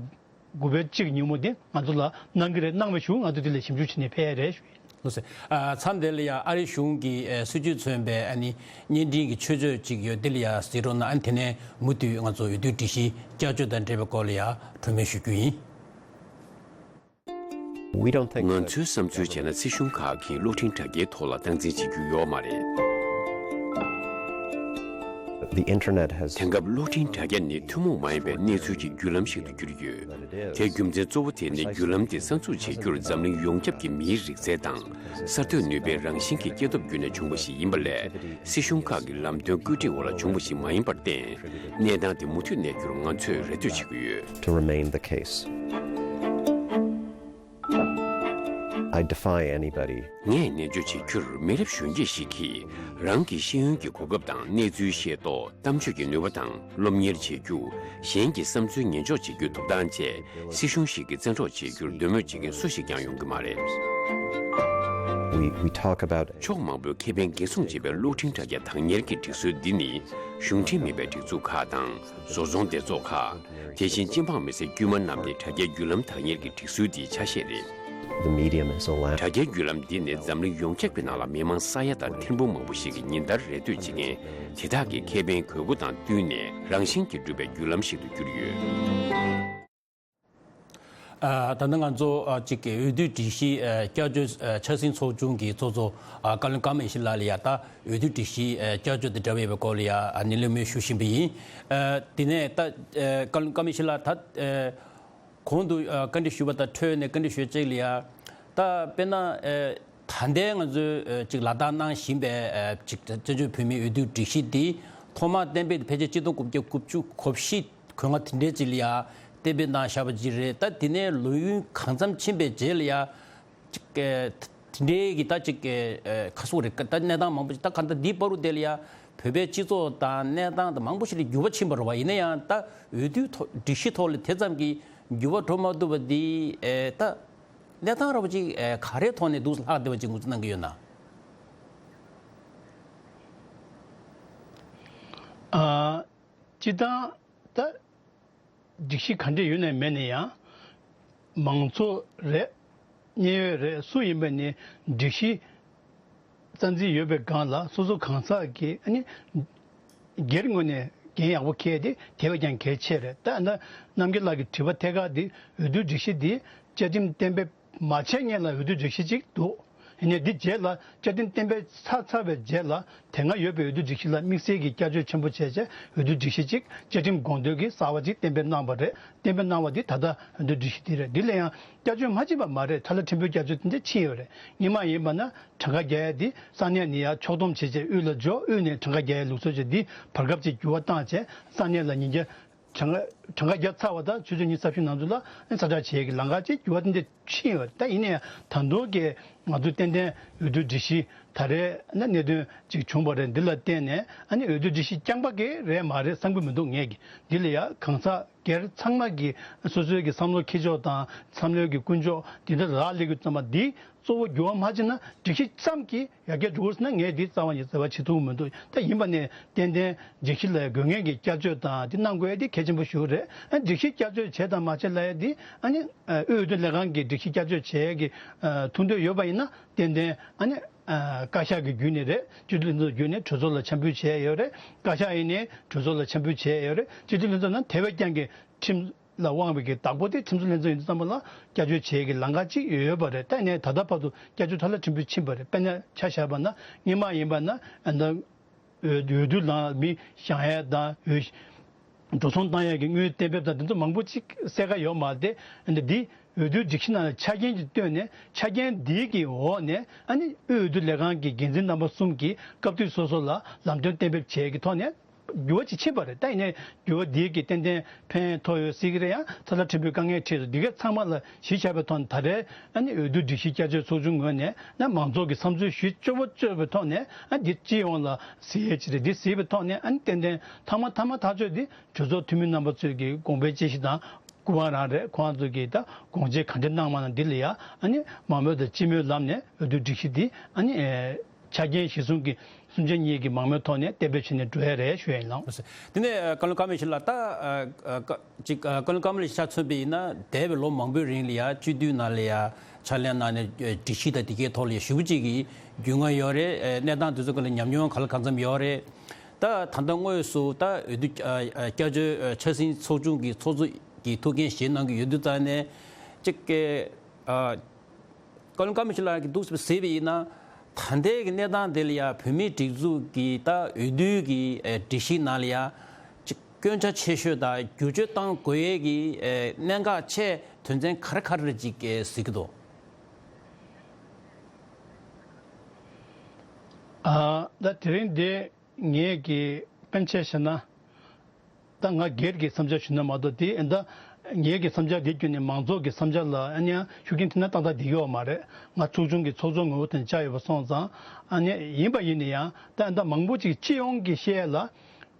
དགུ་པའི་གཅིག་ཉིན་མོ་འདི་ང་ཚོ་ལ་གནང་གི་རེད། གནང་བའི་གཞུག་ང་ཚོ་འདི་ལ་ཞིབ་འཇུག་བྱས་ནས་ཕེབས་ཡ་རེད་ཞུ་ཡིན། ལགས་སོ། ཨ་མཚམས་དེ་ལ་ཡང་ཨ་རིའི་གཞུང་གི་ཨ་སྲིད་བྱུས་མཚོན་པའི་ཨ་ནི་བརྙན་འཕྲིན་གྱི་མཆོད་བརྗོད་ཅིག་ཡོད། འདི་ལ་ཡང་གཟིགས་རོགས་གནང་། ཨ་ནི་དེ་ནས་མུ་མཐུད་ང་ཚོ་འོས་བསྡུ་སྒྲིག་གཞི་བསྐྱར་བཅོས་དང་འབྲེལ་བའི་སྐོར་ལ་ཡང་གྲོས་མོལ་ཞུ་རྒྱུ་ཡིན། ང་ཚོའི་བསམ་ཚུལ་བྱས་ན་སྲིད་གཞུང་ཁག་གིས་གློག་འཕྲིན་དྲ་རྒྱའི་ཐོག་ལ་སྟངས་འཛིན་བྱེད་རྒྱུ་ཡོད་མ་རེད། The internet has དེང་སྐབས་གློག་འཕྲིན་དྲ་རྒྱ་ནི་ཐུན་མོང་མ་ཡིན་པའི་གནས་ཚུལ་གྱི་བརྒྱུད་ལམ་ཞིག་ཏུ་གྱུར་ཡོད། དེའི་རྒྱུ་མཚན་གཙོ་བོ་དེ་ནི་བརྒྱུད་ལམ་དེ་གསར་འཛུགས་བྱེད་རྒྱུར་འཛམ་གླིང་ཡོངས་ཁྱབ་ཀྱི་མིའི་རིག་རྩལ་དང་གསར་གཏོད་ནུས་པའི་རང་བཞིན་གྱི་སྐྱེ་སྟོབས་བརྒྱུད་ནས་བྱུང་བ་ཞིག་ཡིན་པ་ལས། སྲིད་གཞུང་ཁག་གི་ལམ་སྟོན་བཀོད་སྒྲིག་འོག་ལ་བྱུང་བ་ཞིག་མ་ཡིན་པར་བརྟེན། གནས་སྟངས་དེ་མུ་མཐུད་གནས་རྒྱུར་ང་ཚོས་རེ་ལྟོས་བྱེད་ཀྱི་ཡོད། To remain the case. I defy anybody. ངས་ནན་བརྗོད་བྱེད་རྒྱུར། མི་རབས་གཞོན་སྐྱེས་ཤིག་གིས་རང་གི་ཤེས་ཡོན་གྱི་གོ་སྐབས་དང་གནས་ཚུལ་ཤེས་རྟོགས། གཏམ་བརྗོད་ཀྱི་ནུས་པ་དང་སློབ་གཉེར་བྱེད་རྒྱུ། གཞན་གྱི་བསམ་ཚུལ་ཉན་འཇོག་བྱེད་རྒྱུའི་ཐོབ་ཐང་བཅས་སྲིད་གཞུང་ཞིག་གིས་བཙན་འཕྲོག་བྱེད་རྒྱུར་འདོད་མོས་བྱེད་མཁན་སུ་ཞིག་ཀྱང་ཡོང་གི་མ་རེད། We, we talk about ཕྱོགས་མང་པོའི་ཁེ་ཕན་འགན་སྲུང་བྱེད་པའི་གློག་འཕྲིན་དྲ་རྒྱ་བདག་གཉེར་གྱི་སྒྲིག་སྲོལ་འདི་ནི་གཞུང་འབྲེལ་མིན་པའི་སྒྲིག་འཛུགས་ཁག་དང་བཟོ་ཚོང་སྡེ་ཚོགས་ཁག་དེ་བཞིན་སྤྱི་འབངས་མི་སེར་དཀྱུས་མ་རྣམས་ནི་དྲ་རྒྱའི་བརྒྱུད་ལམ་བདག་གཉེར་གྱི་སྒྲིག་སྲོལ་འདིའི་ཆ་ཤས་རེད། The medium is a lamp. དྲ་རྒྱའི་བརྒྱུད་ལམ་འདི་ནི་འཛམ་གླིང་ཡོངས་ཁྱབ་ཀྱི་ནང་ལ་མི་མང་ས་ཡ་དང་ཐེར་འབུམ་མང་པོ་ཞིག་གིས་ཉིན་ལྟར་རེ་ལྟོས་བྱེད་མཁན་དེ་དག་གི་ཁེ་ཕན་དགོས་མཁོ་དང་བསྟུན་ནས་རང་བཞིན་གྱིས་གྲུབ་པའི་བརྒྱུད་ལམ་ཞིག་ཏུ་གྱུར་ཡོད། ཨ་ད་ནི་ང་ཚོ་ཨ་གཅིག་གི་འོས་བསྡུ་སྒྲིག་གཞི་ཨ་བསྐྱར་བཅོས་ཨ་ཆབ་སྲིད་ཚོགས་ཆུང་གི་ཚོགས་གཙོ་ཨ་བཀའ་བློན་ཀརྨ་ཡེ་ཤེས་ལགས་ལ་ཡ་ད་འོས་བསྡུ་སྒྲིག་གཞི་ཨ་བསྐྱར་བཅོས་དང་འབྲེལ་བའི་སྐོར་ལ་ཡ་ཨ་ནི་གླེང་མོལ་ཞུ་བཞིན་པ་ཡིན། ཨ་དེ་ནས་ད་ཨ་བཀའ་བློན་ཀརྨ་ཡེ་ཤེས་ལགས་ད་ཨ་གོང་དུ་ཨ་བཀའ་འདྲི་ཞུས་པ་དང་འཕྲོས་ནས་བཀའ་འདྲི་ཞུ་ཡ་གཅིག་ལ་ཡ། ད་དཔེར་ན་ཨ་ད་ལྟའི་ང་ཚོས་ཨ་ཅིག་ལག་བསྟར་གནང་བཞིན་པའི་ཨ་ཅིག་བཙན་བྱོལ་བོད་མིའི་འོས་བསྡུ་སྒྲིག་གཞི་འདི་ཐོག་མར་གཏན་འབེབས་ཕལ་ཆེར་གཅིག་སྟོང་དགུ་བརྒྱ་དགུ་བཅུ་གོ་བཞི་གོ་ལྔ་དེ་འདྲའི་ཅིག་ལ་ཡ་གཏན་འབེབས་གནང་བཞག་པ་ཅིག་རེད། ད་དེ་ནས་ལོ་ཡུན་གང་འཚམ་ཕྱིན་པའི་རྗེས་ལ་ཡ། ཅིག་གི་དེ་འདྲའི་གི་ད་ཅིག་གི་ཁ་སོག་རེད། ད་གནས་སྟངས་མང་པོ་ཅིག་ད་ག་ད་འདིའི་བར་དུ་དེ་ལ་ཡ་ བོད་པའི་སྤྱི་ཚོགས་དང་གནས་སྟངས་དང་མང་པོ་ཞིག་ལ་འགྱུར་བ་ཕྱིན་པ་རེད་བ། ཡིན་ན་ཡང་ད་འོས་བསྡུའི་ཐོག་སྒྲིག་གཞི་ཐོག་ལ་དེ་ཙམ་གྱི་འགྱུར་བ་འགྲོ་མ་ཐུབ་པ་འདི་ཨེ་ད་གནས་སྟངས་ར་བ་ཅིག་ཨེ་ག་རེའི་ཐོག་ནས་འདུག་ལྷག་བསྡད་པ་ཅིག་ངོས་འཛིན་གནང་གི་ཡོད་ན། ཨ། སྤྱིར་བཏང་ད་སྒྲིག་གཞི་ག་འདྲ་ཡོད་ནའི་མེད་ནའི་ཡང་། མང་གཙོ་རེད། གནད་ཡོད་རེད། སུ་ཡིན་པ་ནི་སྒྲིག་གཞི་རྩ་འཛིན་ཡོད་པའི་སྒང་ལ་སོ་སོ་གང་ཟག་གིས་ཨ་ནི་སྒེར་ངོས་ནས་འགན་ཡག་པོ་འཁྱེར་ཏེ་དེ་བས་ཀྱང་གལ་ཆེ་རེད། ད་ཨ་ནི་རྣམ་རྒྱལ་ལགས་ཀྱི་དྲི་བ་ཐད་ཀར་འདི་འོས་བསྡུ་སྒྲིག་གཞི་འདི་བཅའ་ཁྲིམས་གཏན་འབེབས་མ་བྱས་སྔོན་ལ་འོས་བསྡུ་སྒྲིག་གཞི་ཅིག་འདུག་ཡིན་ནའི་འདི་རྗེས་ལ་བཅའ་ཁྲིམས་གཏན་འབེབས་ཚར་ཚར་བའི་རྗེས་ལ་དེ་སྔ་ཡོད་པའི་འོས་བསྡུ་སྒྲིག་གཞི་ལ་དམིགས་བསལ་གྱི་བསྐྱར་བཅོས་ཆེན་པོ་བྱས་རྗེས་འོས་བསྡུ་སྒྲིག་གཞི་གཅིག་བཅའ་ཁྲིམས་དགོངས་དོན་གྱི་གསར་བ་གཅིག་གཏན་འབེབས་གནང་བ་རེད། གཏན་འབེབས་གནང་བ་འདི་ད་ལྟ་འོས་བསྡུ་སྒྲིག་གཞི་འདི་རེད། འདི་ལ་ཡང་བསྐྱར་བཅོས་མ་ཕྱིན་པ་མ་རེད། ཁྲ་ལ་ཕྲན་བུའི་བསྐྱར་བཅོས་དེ་འདྲ་ཕྱིན་ཡོད་རེད། སྔོན་མ་ཡིན་པ་ན་གྲངས་ཀ་རྒྱག་ཡ་འདི་ས་གནས་ནས་ཡར་ཕྱོགས་བསྡོམས་བྱས་རྗེས་དབུས་ལ་འབྱོར། དབུས་ནས་གྲངས་ཀ་རྒྱག་ཡའི་ལུགས་སྲོལ་བྱས། འདི་བར་སྐབས་ཅིག་འགྱུར་བ་བཏང་བྱས་ས་གནས་ལ་ཉིན་བརྒྱ་གྲངས་ཀ་གྲངས་ཀ་བརྒྱབ་ཚར་བ་དང་ཆུ་ཚོད་ཉི་ཤུ་རྩ་བཞི་ནང་ཚུད་ལ་ཨ་ནི་ས་བསྒྲགས་བྱེད་ཀྱི་ལམ་ཁ་ཅིག་འགྱུར་བ་དེ་འདྲ་ཕྱིན་ཡོད། ད་ཡིན་ན་ཡང་ད་དུང་གི་ང་ཚོ་ཏན་ཏན་འོས་བསྡུ་སྒྲིག་གཞི་ད་རེས་ན་གནད་དོན་ཅིག་བྱུང་བ་རེད། འདི་ལ་བརྟེན་ནས་ཨ་ནི་འོས་བསྡུ་སྒྲིག་གཞི་རྐྱང་པ་གི་རེད་མ་རེད་བསམ་གྱི་མི་འདུག་ངས་ཀྱི་འདི་ལ་ཡ་གང་ཟག་སྒེར་ཚང་མ་གི་སོ་སོའི་གི་བསམ་བློ་འཁྱེར་ཕྱོགས་དང་བསམ་བློའི་གི་ཀུན་སྤྱོད་འདི་འདྲ་ལག་སླེབས་ཀྱི་ཙམ་པ་འདི་གཙོ་བོ་འགྱུར་བ་མ་ཕྱིན་ན་སྒྲིག་གཞི་ཙམ་གྱིས་ཡར་རྒྱས་འགྲོ་གི་ཟེར་ན་ངས་འདི་རྩ་བ་ནས་འཚོལ་བ་བྱེད་ཐུབ་ཀྱི་མི་འདུག་ད་ཡིན་པ་ནས་ཏན་ཏན་སྒྲིག་གཞི་ལ་དགོས་ངེས་ཀྱི་བསྐྱར་བཅོས་དང་འདི་གནང་དགོས་ཡ་འདི་གལ་ཆེན་པོ་ཞིག་རེད། ཨ་སྒྲིག་གཞི་བསྐྱར་བཅོས་བྱས་དང་མ་བྱས་ལབ་ཡ་འདི་ཨ་ནི་ཨ་དབུས་འོས་བསྡུ་ལས་ཁང་གི་སྒྲིག་གཞི་བསྐྱར་བཅོས་བྱེད་ཡ་གི་ཨ་ཐུགས་འདོད་ཡོད་པ་ཡིན་ན་ཏན་ཏན་ཨ་ནི་ཨ་བཀའ་ཤག་གི་བརྒྱུད་ནས་རེད། སྤྱི་འཐུས་ལྷན་ཚོགས་བརྒྱུད་ནས་གྲོས་ཚོགས་ལ་འཆམ་ཕུལ་བྱས་ཡོད་རེད། བཀའ་ཤག་ཡིན་ནའི་གྲོས་ཚོགས་ལ་འཆམ་ཕུལ་བྱས་ཡོད་རེད། སྤྱི་འཐུས་ལྷན་ཚོགས་ནང་དེ་བས་ཀྱང་གི་ཁྲིམས་ལ་དབང་བའི་གི་བདག་པོ་དེ་ཁྲིམས་བཟོ་ལྷན་ཚོགས་ཡིན་དུས་ཙམ་པ་ལ་བསྐྱར་བཅོས་བྱེད་ཀྱི་ལམ་ཁ་ཅིག་ཡོད་པ་རེད། ད་ནས་ད་ལྟ་བར་དུ་བསྐྱར་བཅོས་ཁྲ་ལ་ཕྲན་བུ་ཕྱིན་པ་རེད། དཔེར་ན་ཆ་བཞག་པ་ན་སྔོན་མ་ཡིན་པ་ན་ཨ་ནི་འོས་འོས་བསྡུ་ལ་མི་བཞེངས་ཡས་དང་འོས་འགྲོ་སོང་བཏང་ཡས་ཀྱི་དངུལ་གཏན་འབེབས་དང་དེ་ཚོ་མང་པོ་ཅིག་གསལ་ཁ་ཡོད་མ་རེད། དེ་འདི་འོས་བསྡུ་སྒྲིག་གཞི་ནང་ལ་ཆ་རྐྱེན་ཅིག་བཏོན་ནས་ཆ་རྐྱེན་འདིའི་གི་འོག་ནས་ཨ་ནི་དབུས་འོས་བསྡུ་ལས་ཁང་གི་འགན་འཛིན་རྣམ་པ་གསུམ་གྱིས་སྐབས་དུས་སོ་སོ་ལ་ལམ་སྟོན་གཏན་འབེབས་བྱས་ཀྱི་ཐོག་ནས་འགྱུར་བ་ཅིག་ཕྱིན་པ་རེད། ད་ཡིན་ནའི་འགྱུར་བ་འདིའི་གི་ཏན་ཏན་ཕན་ཐོགས་ཡོད་སྲིད་ཀྱི་རེད། ཡང་ཚ་ལ་ཕྲན་བུའི་དཀའ་ངལ་འཕྲད་འདུག་འདི་གའི་ཚང་མ་ལ་གཞི་བཞག་པའི་ཐོག་ནས་ད་རེས་ཨ་ནི་འོས་བསྡུ་སྒྲིག་གཞི་བསྐྱར་བཅོས་ཚོགས་ཆུང་ངོས་ནས་ན་མང་ཚོགས་ཀྱི་བསམ་ཚུལ་ཞུ་སྤྱོད་པོ་སྤྱོད་པའི་ཐོག་ནས་ཨ་འདི་སྤྱི་ཡོངས་ལ་གཟིགས་ཡས་ཅིག་རེད། འདི་གཟིགས་པའི་ཐོག་ནས་ཨ་ནི་ཏན་ཏན་ཐ་མ་ཐ་མ་ཐག་གཅོད་འདི་གྲོས་ཚོགས་འཐུས་མི་རྣམ་པ་ཚོས་ཀྱི་དགོངས་པའི་དཔྱད་གཞི་དང་སྐུ་དབང་རང་རེད། ཁོང་ཚོས་ཀྱི་ད་དགོངས་དཔྱད་ག་འདྲ་གནང་མ་གནང་འདི་ལ་ཡ་ཨ་ནི་མང་མོས་དང་སྤྱི་མོས་ལམ་ནས་འོས་བསྡུ་སྒྲིག་གཞི་འདི་ཨ་ནི་ཨེ་ཆ་རྐྱེན་གཞིར་བཟུང་གི་གསུམ་ཆ་གཉིས་ཀྱི་མང་མོས་ཐོག་ནས་གཏན་འབེབས་བྱས་ནས་འགྲོ་ཡ་རེད་ཞུ་ཡ་ཡིན་ལགས། དེ་ནས་བཀའ་བློན་ཀརྨ་ཡེ་ཤེས་ལགས། ད་ཨ་ཨ་ཅིག་ཨ་བཀའ་བློན་ཀརྨ་ཡེ་ཤེས་ཆ་མཚོན་པ་ཡིན་ན་འདས་པའི་ལོ་མང་པོའི་རིང་ལ་ཡ་སྤྱི་འཐུས་ནང་ལ་ཡ་ཕྱག་ལས་གནང་ནས་ཨ་སྒྲིག་གཞི་དང་དེ་གའི་ཐོག་ལ་ཡ་ཞེ་པོ་ཅིག་གི་རྒྱུས་མངའ་ཡོད་རེད། ཨ་གནས་སྟངས་དེ་ཚོ་སྒང་ལ་ཉམས་མྱོང་གང་ལ་གང་འཚམ་ཡོད་རེད། ད་ད་ལྟ་དངོས་སུ་ད་འོས་བསྡུ་ཨ་ཨ་བསྐྱར་བཅོས་ཨ་ཆབ་སྲིད་ཚོགས་ཆུང་གི་ཚོགས་གཙོ་གི་ཐུགས་འགན་བཞེས་གནང་གི་ཡོད་དུས་ཙང་ནས་ཅིག་གི་ཨ་བཀའ་བློན་ཀརྨ་ཡེ་ཤེས་ལགས་ཀྱིས་འདུག་སེ་གཟིགས་པ་ཡིན་ན། ད་ལྟའི་གི་གནས་སྟངས་དེ་ལ་ཡ་བོད་མིའི་སྒྲིག་འཛུགས་ཀྱི་ད་འོས་བསྡུའི་གི་ཨེ་སྒྲིག་གཞི་ནང་ལ་ཡ་ཅིག་སྐྱོན་ཆ་ཆེ་ཤོས་དང་བསྒྱུར་བཅོས་གཏང་དགོས་ཡས་ཀྱི་ཨེ་གནད་འགག་ཆེ་དོན་ཚན་ག་རེ་ག་རེ་ཅིག་ཨེ་གཟིགས་ཀྱི་འདུག་ཨ་ད་དེ་རིང་འདི་ངས་ཀྱི་དཔེར་ཆ་བཞག་ན། ད་ང་སྒེར་གྱི་བསམ་འཆར་ཞུ་ན་མ་གཏོགས་དེ་ཨེ་ད་ངེད་ཀྱི་བསམ་འཆར་དེ་བརྒྱུད་ནས་མང་ཚོགས་ཀྱི་བསམ་འཆར་ལ་ཨ་ནི་ཡང་ཤུགས་རྐྱེན་ཐེབས་ན་ཏག་ཏག་བསྡད་ཀྱི་ཡོད་མ་རེད། ང་ཚོགས་ཆུང་གི་ཚོགས་གཙོ་ངོ་བོ་དེ་བཅར་ཡོད་པ་སོང་ཙང་ཨ་ནི་ཡིན་པ་ཡིན་ན་ཡང་ད་ཨེ་ད་མང་པོ་ཅིག་སྤྱི་ཡོངས་ཀྱི་བཤད་ཡ་ལ་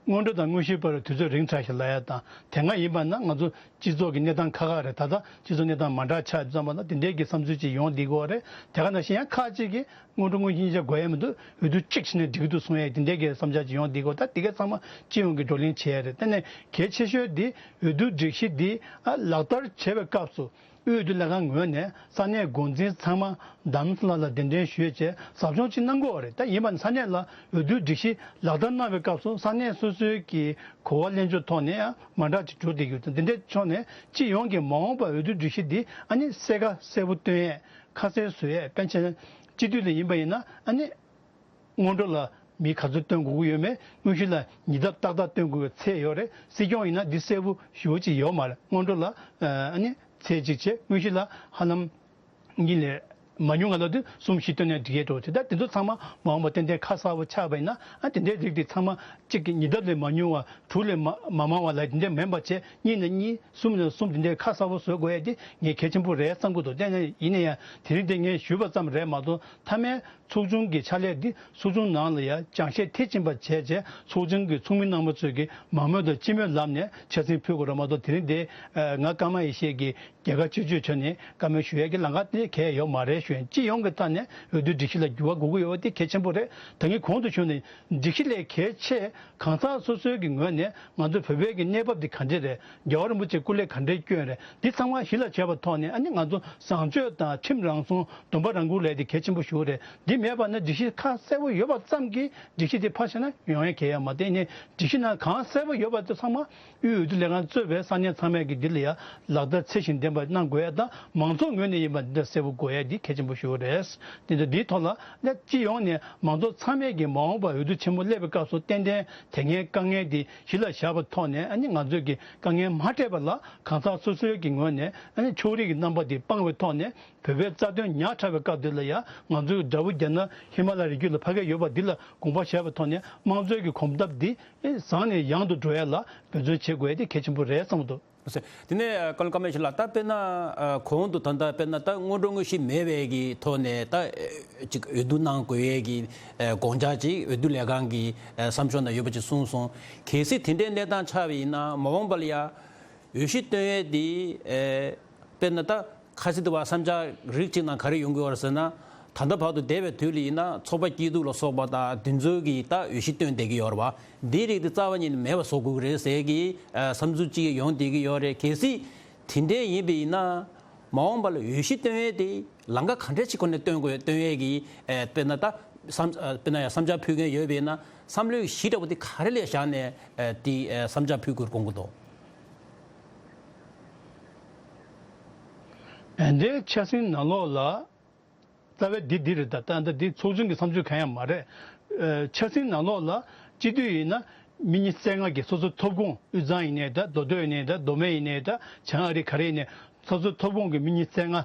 སྔོན་འགྲོ་དང་དངོས་གཞིའི་བར་དུས་ཚོད་རིང་དྲགས་ཤིག་ལབ་ཡ་དང་དེ་སྔ་ཡིན་པ་ན་ང་ཚོ་སྤྱི་ཚོགས་ཀྱི་གནས་སྟངས་ཁག་ཁག་རེད། ད་ལྟ་སྤྱི་ཚོགས་གནས་སྟངས་མ་འདྲ་ཆགས་ཙམ་པ་ན་དེ་འདྲའི་གི་བསམ་ཚུལ་ཅིག་ཡོང་བསྡད་ཀྱི་ཡོད་རེད། དེ་ག་ནང་བཞིན་ཡང་ཁག་ཅིག་གིས། སྔོན་འགྲོ་དངོས་གཞི་ཉིད་ཆ་དགོས་ཡ་མི་འདུག་འོས་བསྡུ་གཅིག་བྱས་ནས་འགྲིག་གི་འདུག་གསུང་ཡ་དེ་འདྲའི་གི་བསམ་འཆར་ཅིག་ཡོང་བསྡད་ཀྱི་ཡོད། ད་དེ་ག་ཚང་མ་སྤྱི་ཡོངས་ཀྱི་བགྲོ་གླེང་བྱས་རེད། དེ་ནས་གལ་ཆེ་ཤོས་དེ་འོས་བསྡུ་སྒྲིག་གཞི་འདི་ཨ་ལག་བསྟར་བྱེད་པའི་སྐབས་སུ་དབུས་འོས་བསྡུ་ལྷན་ཁང་ངོས་ནས་ས་གནས་འགོ་འཛིན་ཚང་མ་རྡ་རམ་ས་ལ་ལ་གདན་འདྲེན་ཞུས་བྱས་ཟབ་སྦྱོང་ཅིག་གནང་དགོས་པ་རེད། ད་ཡིན་པ་ནི་ས་གནས་ལ་འོས་བསྡུ་སྒྲིག་གཞི་ལག་བསྟར་གནང་བའི་སྐབས་སུ་ས་གནས་སོ་སོའི་གི་གོ་བ་ལེན་ཕྱོགས་ཐོག་ནས་ཡང་མ་འདྲ་ཅིག་འགྱུར་བསྡད་ཀྱི་ཡོད། དེ་འདྲའི་ཕྱོགས་ནས་སྤྱི་ཡོངས་ཀྱི་མ་འོངས་པ་འོས་བསྡུ་སྒྲིག་གཞི་འདི་ཨ་ནི་གསལ་ཁ་གསལ་པོ་སྟོན་ཡས། ཁ་གསལ་བཟོ་ཡས། དཔེར་ན་སྤྱི་འཐུས་ལ་ཡིན་པ་ཡིན་ན་ཨ་ནི་སྔོན་འགྲོ་ལ་མི་ག་ཚོད་བཏོན་དགོས་ཀྱི་ཡོད་མེད། དངོས་གཞི་ལ་ཉིས་ལྡབ་ཏག་ཏག་བཏོན་དགོས་པའི་ཚད་ཡོད་རེད། སྲིད་སྐྱོང་ཡིན་ན་འདི་གསལ་པོ་ཞེ་པོ་ཅིག་ཡོད་མ་རེད། སྔོན་འགྲོ་ལ་ཨ་ནི་ཚད་གཅིག་བྱས། དངོས་གཞི་ལ་ཧ་ལམ་གཉིས་ལས་ མ་ཉུང་བ་ལ་དུ་གསུམ་བཞི་བཏོན་ནས་འགྲིག་ཡས་འགྲོ་དེ། ད་དེ་ཚོ་ཚང་མ་མ་འོངས་པ་ཏན་ཏན་ཁ་གསལ་པོ་ཆགས་པ་ཡིན་ན། ཨ་དེ་འདྲའི་རིགས་དེ་ཚང་མ་གཅིག་གི་ཉིས་ལྡབ་ལས་མ་ཉུང་བ། དྲུག་ལས་མ་མ་མང་བ་ལ་དེ་འདྲ་མིན་པ་བྱས། གཉིས་ནས་གཉིས། གསུམ་ནས་གསུམ། དེ་འདྲའི་ཁ་གསལ་པོ་བཟོ་དགོས་ཡས་དེ་ངས་གལ་ཆེན་པོ་རེད་བསམ་གྱི་འདུག་དེ་ནས་ཡིན་ན་ཡང་དེ་རིང་དེ་ངས་ཞུས་པ་ཙམ་རེད་མ་གཏོགས། མཐའ་མའི་ཚོགས་ཆུང་གི་ཕྱག་ལས་འདི་ཚོགས་ཆུང་ནང་ལ་ཡང་སྦྱང་བཤད་མཐིལ་ཕྱིན་པ་བྱས་བྱས། ཚོགས་ཆུང་གི་ཚོགས་མི་རྣམ་པ་ཚོས་ཀྱི་མང་མོས་དང་སྤྱི་མོས་ལམ་ནས་ཆ་ཚང་ཕུལ་དགོས་རེད་མ་གཏོགས། དེ་རིང་འདི་ང་ཀརྨ་ཡེ་ཤེས་ཀྱི་རྒྱལ་ཁ་ཆེ་ཤོས་བྱས་ནས་བཀའ་མོལ་ཞུ་ཡས་ཀྱི་ལམ་ཁ་དེ་གལ་ཡོད་མ་རེད་ཞུ་ཡིན། སྤྱི་ཡོངས་ཀྱི་ཐོག་ནས་འོས་བསྡུ་སྒྲིག་གཞི་ལ་འགྱུར་བ་དགོས་ཀྱི་ཡོད་པ་དེ་གལ་ཆེན་པོ་རེད། ད་ངས་གོང་དུ་ཞུས་ནས་སྒྲིག་གཞི་ལས་གལ་ཆེ། གང་ཟག་སོ་སོའི་གི་ངོས་ནས་ང་ཚོ་བོད་པའི་གི་གནས་བབ་འདི་ག་འདྲ་རེད། རྒྱལ་བ་རིན་པོ་ཆེ་སྐུ་ལས་ག་འདྲའི་སྐྱོན་རེད། འདི་ཚང་མ་གཞི་ལ་བྱས་པ་ཐོག་ནས། ཨ་ནི་ང་ཚོ་བཟང་སྤྱོད་དང་ཁྲིམས་རང་སྲུང་། སྡོམ་པ་རང་འགུག་ལས་དེ་གལ་ཆེན་པོ་ཞིག་རེད། འདི་མེད་པ་ན། སྒྲིག་གཞི་ཁ་གསལ་པོ་ཡོད་པ་ཙམ་གྱིས་སྒྲིག་གཞི་དེ་ཕར་བཞག་ན་ཡོང་ཡ་གལ་ཡོད་མ་རེད། ཨ་ནི་སྒྲིག་གཞི་ནང་གང་གསལ་པོ་ཡོད་པ་དེ་ཚང་མ་དབུས་འོས་བསྡུ་ལས་ཁང་གཙོས་པའི་ས་གནས་ཚང་མས་ཀྱི་འདི་ལ་ཡ་ལག་བསྟར་ཚད་བཞིན་ལྡན་པ་གནང་དགོས་ཡ་དང་། མང་ཚོགས་ངོས་ནས་ཡིན་པ་འདི་གསལ་པོ་དགོས་ཡ་འདི་གལ་ཆེན་པོ་ཞིག་རེད། དེ་འདྲ་འདིའི་ཐོག་ལ་ནས་སྤྱི་ཡོངས་ནས་མང་ཚོགས་ཚང་མས་ཀྱི་མ་འོངས་པ་འོས་བསྡུ་ཆེན་མོ་སླེབས་པའི་སྐབས་སུ་ཏན་ཏན་དེ་སྔའི་དཀའ་ངལ་འདི་གཞི་ལ་བཞག་པ་ཐོག་ནས། ཨ་ནི་ང་ཚོས་ཀྱི་དཀའ་ངལ་མ་འཕྲད་པ་ལ་གང་ཟག་སོ་སོའི་གི་ངོས་ནས། ཨ་ནི་ཕྱོགས་རིས་ཀྱི་རྣམ་པ་འདི་སྤངས་པའི་ཐོག་ནས། བོད་པའི་རྩ་དོན་ཉག་ཕྲ་བའི་སྐབས་འདི་ལ་ཡང་ང་ཚོའི་དགྲ་བོ་རྒྱ་ནག་ཧི་མ་ལ་ཡའི་རི་རྒྱུད་ལ་ཕ་གིར་ཡོད་པ་འདི་ལ་དགོངས་པ་བཞེས་པའི་ཐོག་ནས། དམངས་གཙོའི་གི་གོམ་སྟབས་འདི་བཟང་ནས་ཡང་དུ་འགྲོ་ཡ་ལ་འབད་བརྩོན་བྱེད་དགོས་ཡ་དེ་གལ་ཆེན་པོ་རེད་བསམ་གྱི་འདུག་དེ་ནས་ཀརྨ་ཡེ་ཤེས་ལགས། ད་དཔེར་ན་གོང་དུ་ད་ལྟ་དཔེར་ན་ད་སྔོན་འགྲོ་དངོས་གཞི་མེད་པའི་གི་ཐོག་ནས་ད་ཅིག་འོས་བསྡུ་གནང་དགོས་ཡས་ཀྱི་དགོངས་འཆར་ཅིག་འོས་བསྡུ་ལས་ཁང་གི་བསམ་ཤོག་ནང་ཡོད་པ་ཅིག་གསུངས་སོང་། གལ་སྲིད་དེ་འདྲའི་གནས་སྟངས་ཆགས་པ་ཡིན་ན། མ་འོངས་པ་ལ་ཡ་འོས་གཞི་བཏོན་ཡས་དེ། དཔེར་ན་ད་ཁ་སང་དུ་བ་བསམ་འཆར་རིགས་གཅིག་ནང་ག་རེ་ཡོང་གི་ཡོད་རེད་ཟེར་ན། ད་ལྟ་བར་དུ་འདས་པའི་དུས་ལ་ཡིན་ན་ཚོགས་པ་སྐྱིད་སྡུག་ལ་སོགས་པ་དང་དེ་ཚོའི་གི་ད་འོས་གཞི་བཏོན་བསྡད་ཀྱི་ཡོད་རེད་བ། འདིའི་རིགས་དེ་རྩ་བ་ཉིད་ནས་མེད་པ་བཟོ་དགོས་ཀྱི་རེད་ཟེར་གི་བསམ་ཚུལ་གཅིག་ཡོང་བསྡད་ཀྱི་ཡོད་རེད། གལ་སྲིད་དེ་འདྲས་ཡིན་པ་ཡིན་ན། མ་འོངས་པ་ལ་འོས་གཞི་བཏོན་ཡས་དེ་ལམ་ཁ་ག་འདྲས་ཅིག་སྒོ་ནས་བཏོན་དགོས། བཏོན་ཡས་ཀྱི་དཔེར་ན་ད་བསམ་དཔེར་ན་ཡང་བསམ་འཆར་ཕུལ་མཁན་ཡོད་པ་ཡིན་ན། བསམ་བློའི་གཞི་འདྲ་བོ་དེ་ག་རེ་ལ་བཞག་ནས་དེ་བསམ་འཆར་ཕུལ་དགོས་དགོངས་ཀྱི་འདུག་འདིའི་ཆབ་སྲིད་ནང་ལོགས་ལ་རྩ་བའི་འདི་འདི་རེད། ད་ལྟ་འདི་འདི་ཚོགས་ཆུང་གི་བསམ་ཚུལ་གང་ཡང་མ་རེད། ཨ་ཆབ་སྲིད་ནང་ལོགས་ལ་སྤྱི་འཐུས་ཡིན་ན་མི་ཉི་ཤུ་རྩ་ལྔ་གི་སོ་སོའི་ཐོབ་ཁོངས། དབུས་གཙང་ཡིན་ནའི་འདྲ། མདོ་སྟོད་ཡིན་ནའི་འདྲ། མདོ་སྨད་ཡིན་ནའི་འདྲ། བྱང་ཨ་རི་ག་རེ་ཡིན་ནའི་སོ་སོའི་ཐོབ་ཁོངས་ཀྱི་མི་ཉི་ཤུ་རྩ་ལྔ།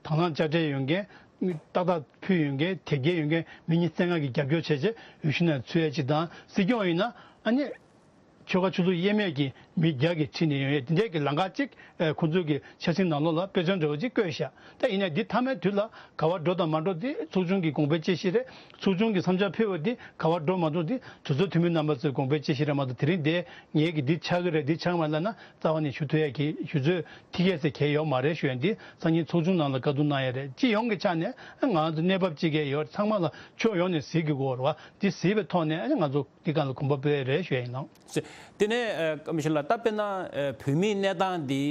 དང་བླངས་དཔྱ་ཁྲལ་ཡོད་མཁན། ཏག་ཏག་ཕུལ་ཡོད་མཁན། དེབ་སྐྱེལ་ཡོད་མཁན། མི་ཉི་ཤུ་རྩ་ལྔ་གིས་རྒྱབ་སྐྱོར་བྱས་བྱས་འོས་གཞི་ནང་ཚུད་ཡས་ཅིག་དང་། སྲིད་སྐྱོང་ཡིན་ན་ཨ་ནི་ཆོལ་ཁ་ཆོས་ལུགས་དབྱེ་མེད་ཀྱི་མི་བརྒྱ་གིས་ཁྲིད་ནས་ཡོང་ཡས་དེ་འདྲའི་གི་ལམ་ཁ་ཅིག་ཨ་ཁོང་ཚོའི་གི་ཆབ་སྲིད་ནང་ལོགས་ལ་དཔེ་མཚོན་འདྲ་བོ་ཅིག་བཀོད་བཞག་ད་ཡིན་ནའི་འདི་མཐའ་མའི་དུས་ལ་ག་པར་འགྲོ་དང་མ་འགྲོ་དེ་ཚོགས་ཆུང་གི་དགོངས་པའི་དཔྱད་གཞི་རེད། ཚོགས་ཆུང་གི་བསམ་འཆར་ཕུལ་བ་འདི་ག་པར་འགྲོ་མ་འགྲོ་དེ་གྲོས་ཚོགས་འཐུས་མི་རྣམ་པ་ཚོའི་དགོངས་པའི་དཔྱད་གཞི་རེད་མ་གཏོགས། དེ་རིང་འདི་ངས་གི་འདི་ཆགས་ཀྱི་རེད། འདི་ཆགས་མ་རེད་ལབ་ན་རྩ་བ་ནས་ཞུ་ཐུབ་ཡས་ཀྱི་ཞུ་ཚོད་ཐིག་ཡས་ཟེར་གལ་ཡོད་མ་རེད་ཞུ་ཡས། འདི་སང་ཉིན་ཚོགས་ཆུང་ནང་ལ་བཀའ་བསྡུར་གནང་ཡས་རེད། སྤྱི་ཡོངས་ཀྱི་ཆ་ནས་ང་ཚོ་གནས་བབ་ཅིག་གི་ཡོད། ཚང་མ་ལ་ཕྱོགས་ཡོངས་ནས་གཟིགས་དགོས་རེད་བ། འདི་གཟིགས་པའི་ཐོག་ནས་ང་ཚོ་འདི་སྒང་ལ་གོམ་པ་སྤོས་ཡས་རེད་ཞུ་ཡས་ཡིན་ནོ། དེ་ནས་ཀརྨ་ཡེ་ཤེས་ལགས། ད་དཔེར་ན་བོད་མིའི་གནས་སྟངས་འདི་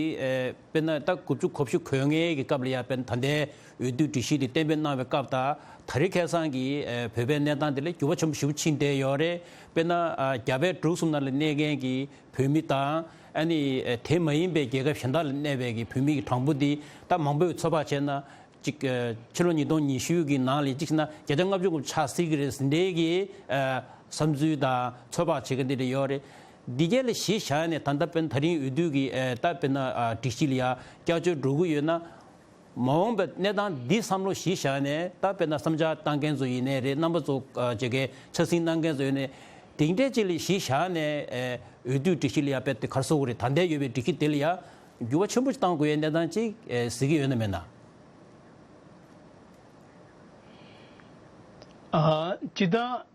དཔེར་ན་ད་དགུ་བཅུ་གོ་བཞི་གོ་ལྔའི་གི་སྐབས་ལ་ཡ། དཔེར་ན་ད་ལྟའི་འོས་བསྡུ་སྒྲིག་གཞི་འདི་གཏན་འབེབས་གནང་བའི་སྐབས་དང་ད་རེས་ཁ་སང་གི་བོད་པའི་གནས་སྟངས་འདི་ལ་འགྱུར་བ་ཆེན་པོ་ཞེ་པོ་ཕྱིན་བསྡད་ཡོད་རེད། དཔེར་ན་རྒྱ་བལ་འབྲུག་གསུམ་ནང་ལ་གནས་མཁན་གྱི་བོད་མི་དང་། ཨ་ནི་དེ་མ་ཡིན་པའི་རྒྱལ་ཁབ་གཞན་དག་ལ་གནས་པའི་གི་བོད་མི་གི་གྲངས་འབོར་འདི་ད་མང་པོས་ཚོད་དཔག་བྱས་ན། གཅིག་ཕྱི་ལོ་ཉིས་སྟོང་ཉི་ཤུ་གི་ནང་ལ་གཅིག་བྱས་ན་བརྒྱ་ཆ་ལྔ་བཅུ་ཙམ་ཆགས་སྲིད་ཀྱི་རེད་ཟེར་འདྲའི་གི་བསམ་ཚུལ་དང་ཚོད་དཔག་བྱེད་མཁན་དེ་འདྲ་ཡོད་རེད། འདི་གས་ལ་གཞི་བཞག་ནས་ད་ལྟ་དཔེར་ན་ད་རིང་འོས་བསྡུ་གི་ད་དཔེར་ན་སྒྲིག་གཞི་ལ་ཡ་བསྐྱར་བཅོས་འགྲོ་གི་ཡོད་ན། མ་འོངས་པའི་གནས་སྟངས་འདི་བསམ་བློ་གཞི་བཞག་ནས། ད་དཔེར་ན་བསམ་འཆར་བཏང་མཁན་ཚོ་ཡིན་ནའི་རེད། རྣམ་པ་ཚོ་བྱེད་མཁན་ཆབ་སྲིད་གནང་མཁན་ཚོ་ཡིན་ནའི་དེ་འདྲའི་ཅིག་ལ་གཞི་བཞག་ནས་འོས་བསྡུ་སྒྲིག་གཞི་ལ་ཡ་དཔེ་དེ་ག་རེ་ཟེར་དགོས་རེད། ད་ལྟའི་ཡོད་པའི་སྒྲིག་གཞི་དེ་ལ་ཡ་འགྱུར་བ་ཆེན་པོ་ཞིག་གཏང་དགོས་ཡའི་གནས་སྟངས་ཅིག་གཟིགས་ཀྱི་ཡོད་ན་མེད་ན། ཨ་སྤྱིར་བཏང་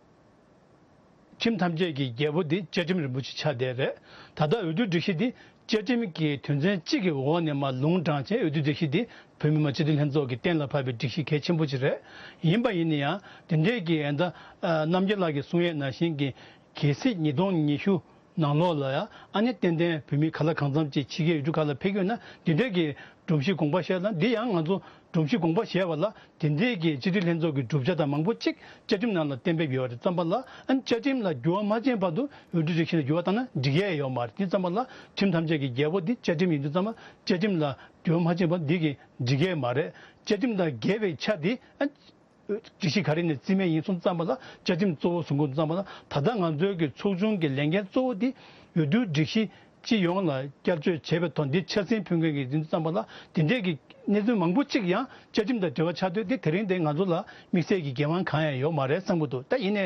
ཁྲིམས་ཐམས་ཅད་ཀྱི་རྒྱལ་པོ་འདི་བཅའ་ཁྲིམས་རིན་པོ་ཆེ་ཆགས་བསྡད་རེད། ད་ལྟ་འོས་བསྡུ་སྒྲིག་གཞི་འདི་བཅའ་ཁྲིམས་ཀྱི་དོན་ཚན་གཅིག་གི་འོག་ནས་མར་ལུང་དྲངས་བྱས། འོས་བསྡུ་སྒྲིག་གཞི་འདི་བོད་མི་མང་སྤྱི་འཐུས་ལྷན་ཚོགས་ཀྱིས་གཏན་ལ་ཕབ་པའི་སྒྲིག་གཞི་གལ་ཆེན་པོ་ཅིག་རེད། ཡིན་པ་ཡིན་ན་ཡང་དེ་འདྲའི་གི་ཨ་ད་རྣམ་རྒྱལ་ལགས་ཀྱིས་གསུང་ཡས་ནང་བཞིན་གྱི་གལ་སྲིད་ཉིས་སྟོང་ཉི་ཤུ་ནང་ལོགས་ལ་ཡང་ཨ་ནི་ཏན་ཏན་བོད་མི་ག་ལ་གང་འཚམ་ཅིག་ཕྱི་རྒྱལ་ཡུལ་གྲུ་ཁག་ལ་ཕེབས་ཀྱི་ཡོད་ན། འདི་འདྲའི་གི་སྒྲོམ་གཞི་དགོངས་པ་བཞེས་ལ། འདི་ཡང་ང་ཚོ་སྒྲོམ་གཞི་དགོངས་པ་བཞེས་པ་ལ་དེ་འདྲའི་གི་སྤྱི་འཐུས་ལྷན་ཚོགས་ཀྱི་གྲུབ་ཆ་དང་མང་པོ་ཅིག་བཅའ་ཁྲིམས་ནང་ལ་གཏན་འབེབས་ཡོད་རེད་བསམ་པ་ལ། ཨ་ནི་བཅའ་ཁྲིམས་ལ་འགྱུར་བ་མ་ཕྱིན་བར་དུ་འོས་བསྡུ་སྒྲིག་གཞི་ལ་འགྱུར་བ་བཏང་ན་འགྲིག་ཡས་ཡོད་མ་རེད། དེ་ཙམ་པ་ལ་ཁྲིམས་ཐམས་ཅད་ཀྱི་རྒྱལ་པོ་འདི་བཅའ་ཁྲིམས་ཡིན་དུས་ཙམ་པ། བཅའ་ཁྲིམས་ལ་འགྱུར་བ་མ་ཕྱིན་བར་འདི་གི་འགྲིག་ཡས་མ་རེད། བཅའ་ཁྲིམས་དང་འགལ་བའི་ཆ་འདི་ཨ། སྒྲིག་གཞི་ག་རེ་ནས་རྩིས་མེད་ཡིན་སོང་ཙམ་པ་ལ། བཅའ་ཁྲིམས་གཙོ་བོ་བཟུང་དགོས་ཙམ་པ་ལ། ད་ལྟ་ང་ཚོའི་གི་ཚོགས་ཆུང་གི་ལས་འགན་གཙོ་བོ་དེ་འོས་བསྡུ་སྒྲིག་གཞི་ སྤྱི་ཡོངས་ལ་བསྐྱར་བཅོས་བྱས་པའི་ཐོག་འདི་འཆར་ཟིན་ཕུལ་མཁན་གྱི་འདི་ཚོ་ཙམ་པ་ལ་དེ་འདྲས་ཀྱི་གནས་ཚུལ་མང་པོ་གཅིག་ཡང་བཅའ་ཁྲིམས་དང་འབྲེལ་བ་ཆགས་དུས་དེ་དེ་རིང་དེ་ང་ཚོ་ལ་དམིགས་བསལ་གྱི་འགན་དབང་གང་ཡང་ཡོད་མ་རེད་བསམ་གྱི་འདུག་ད་ཡིན་ནའི་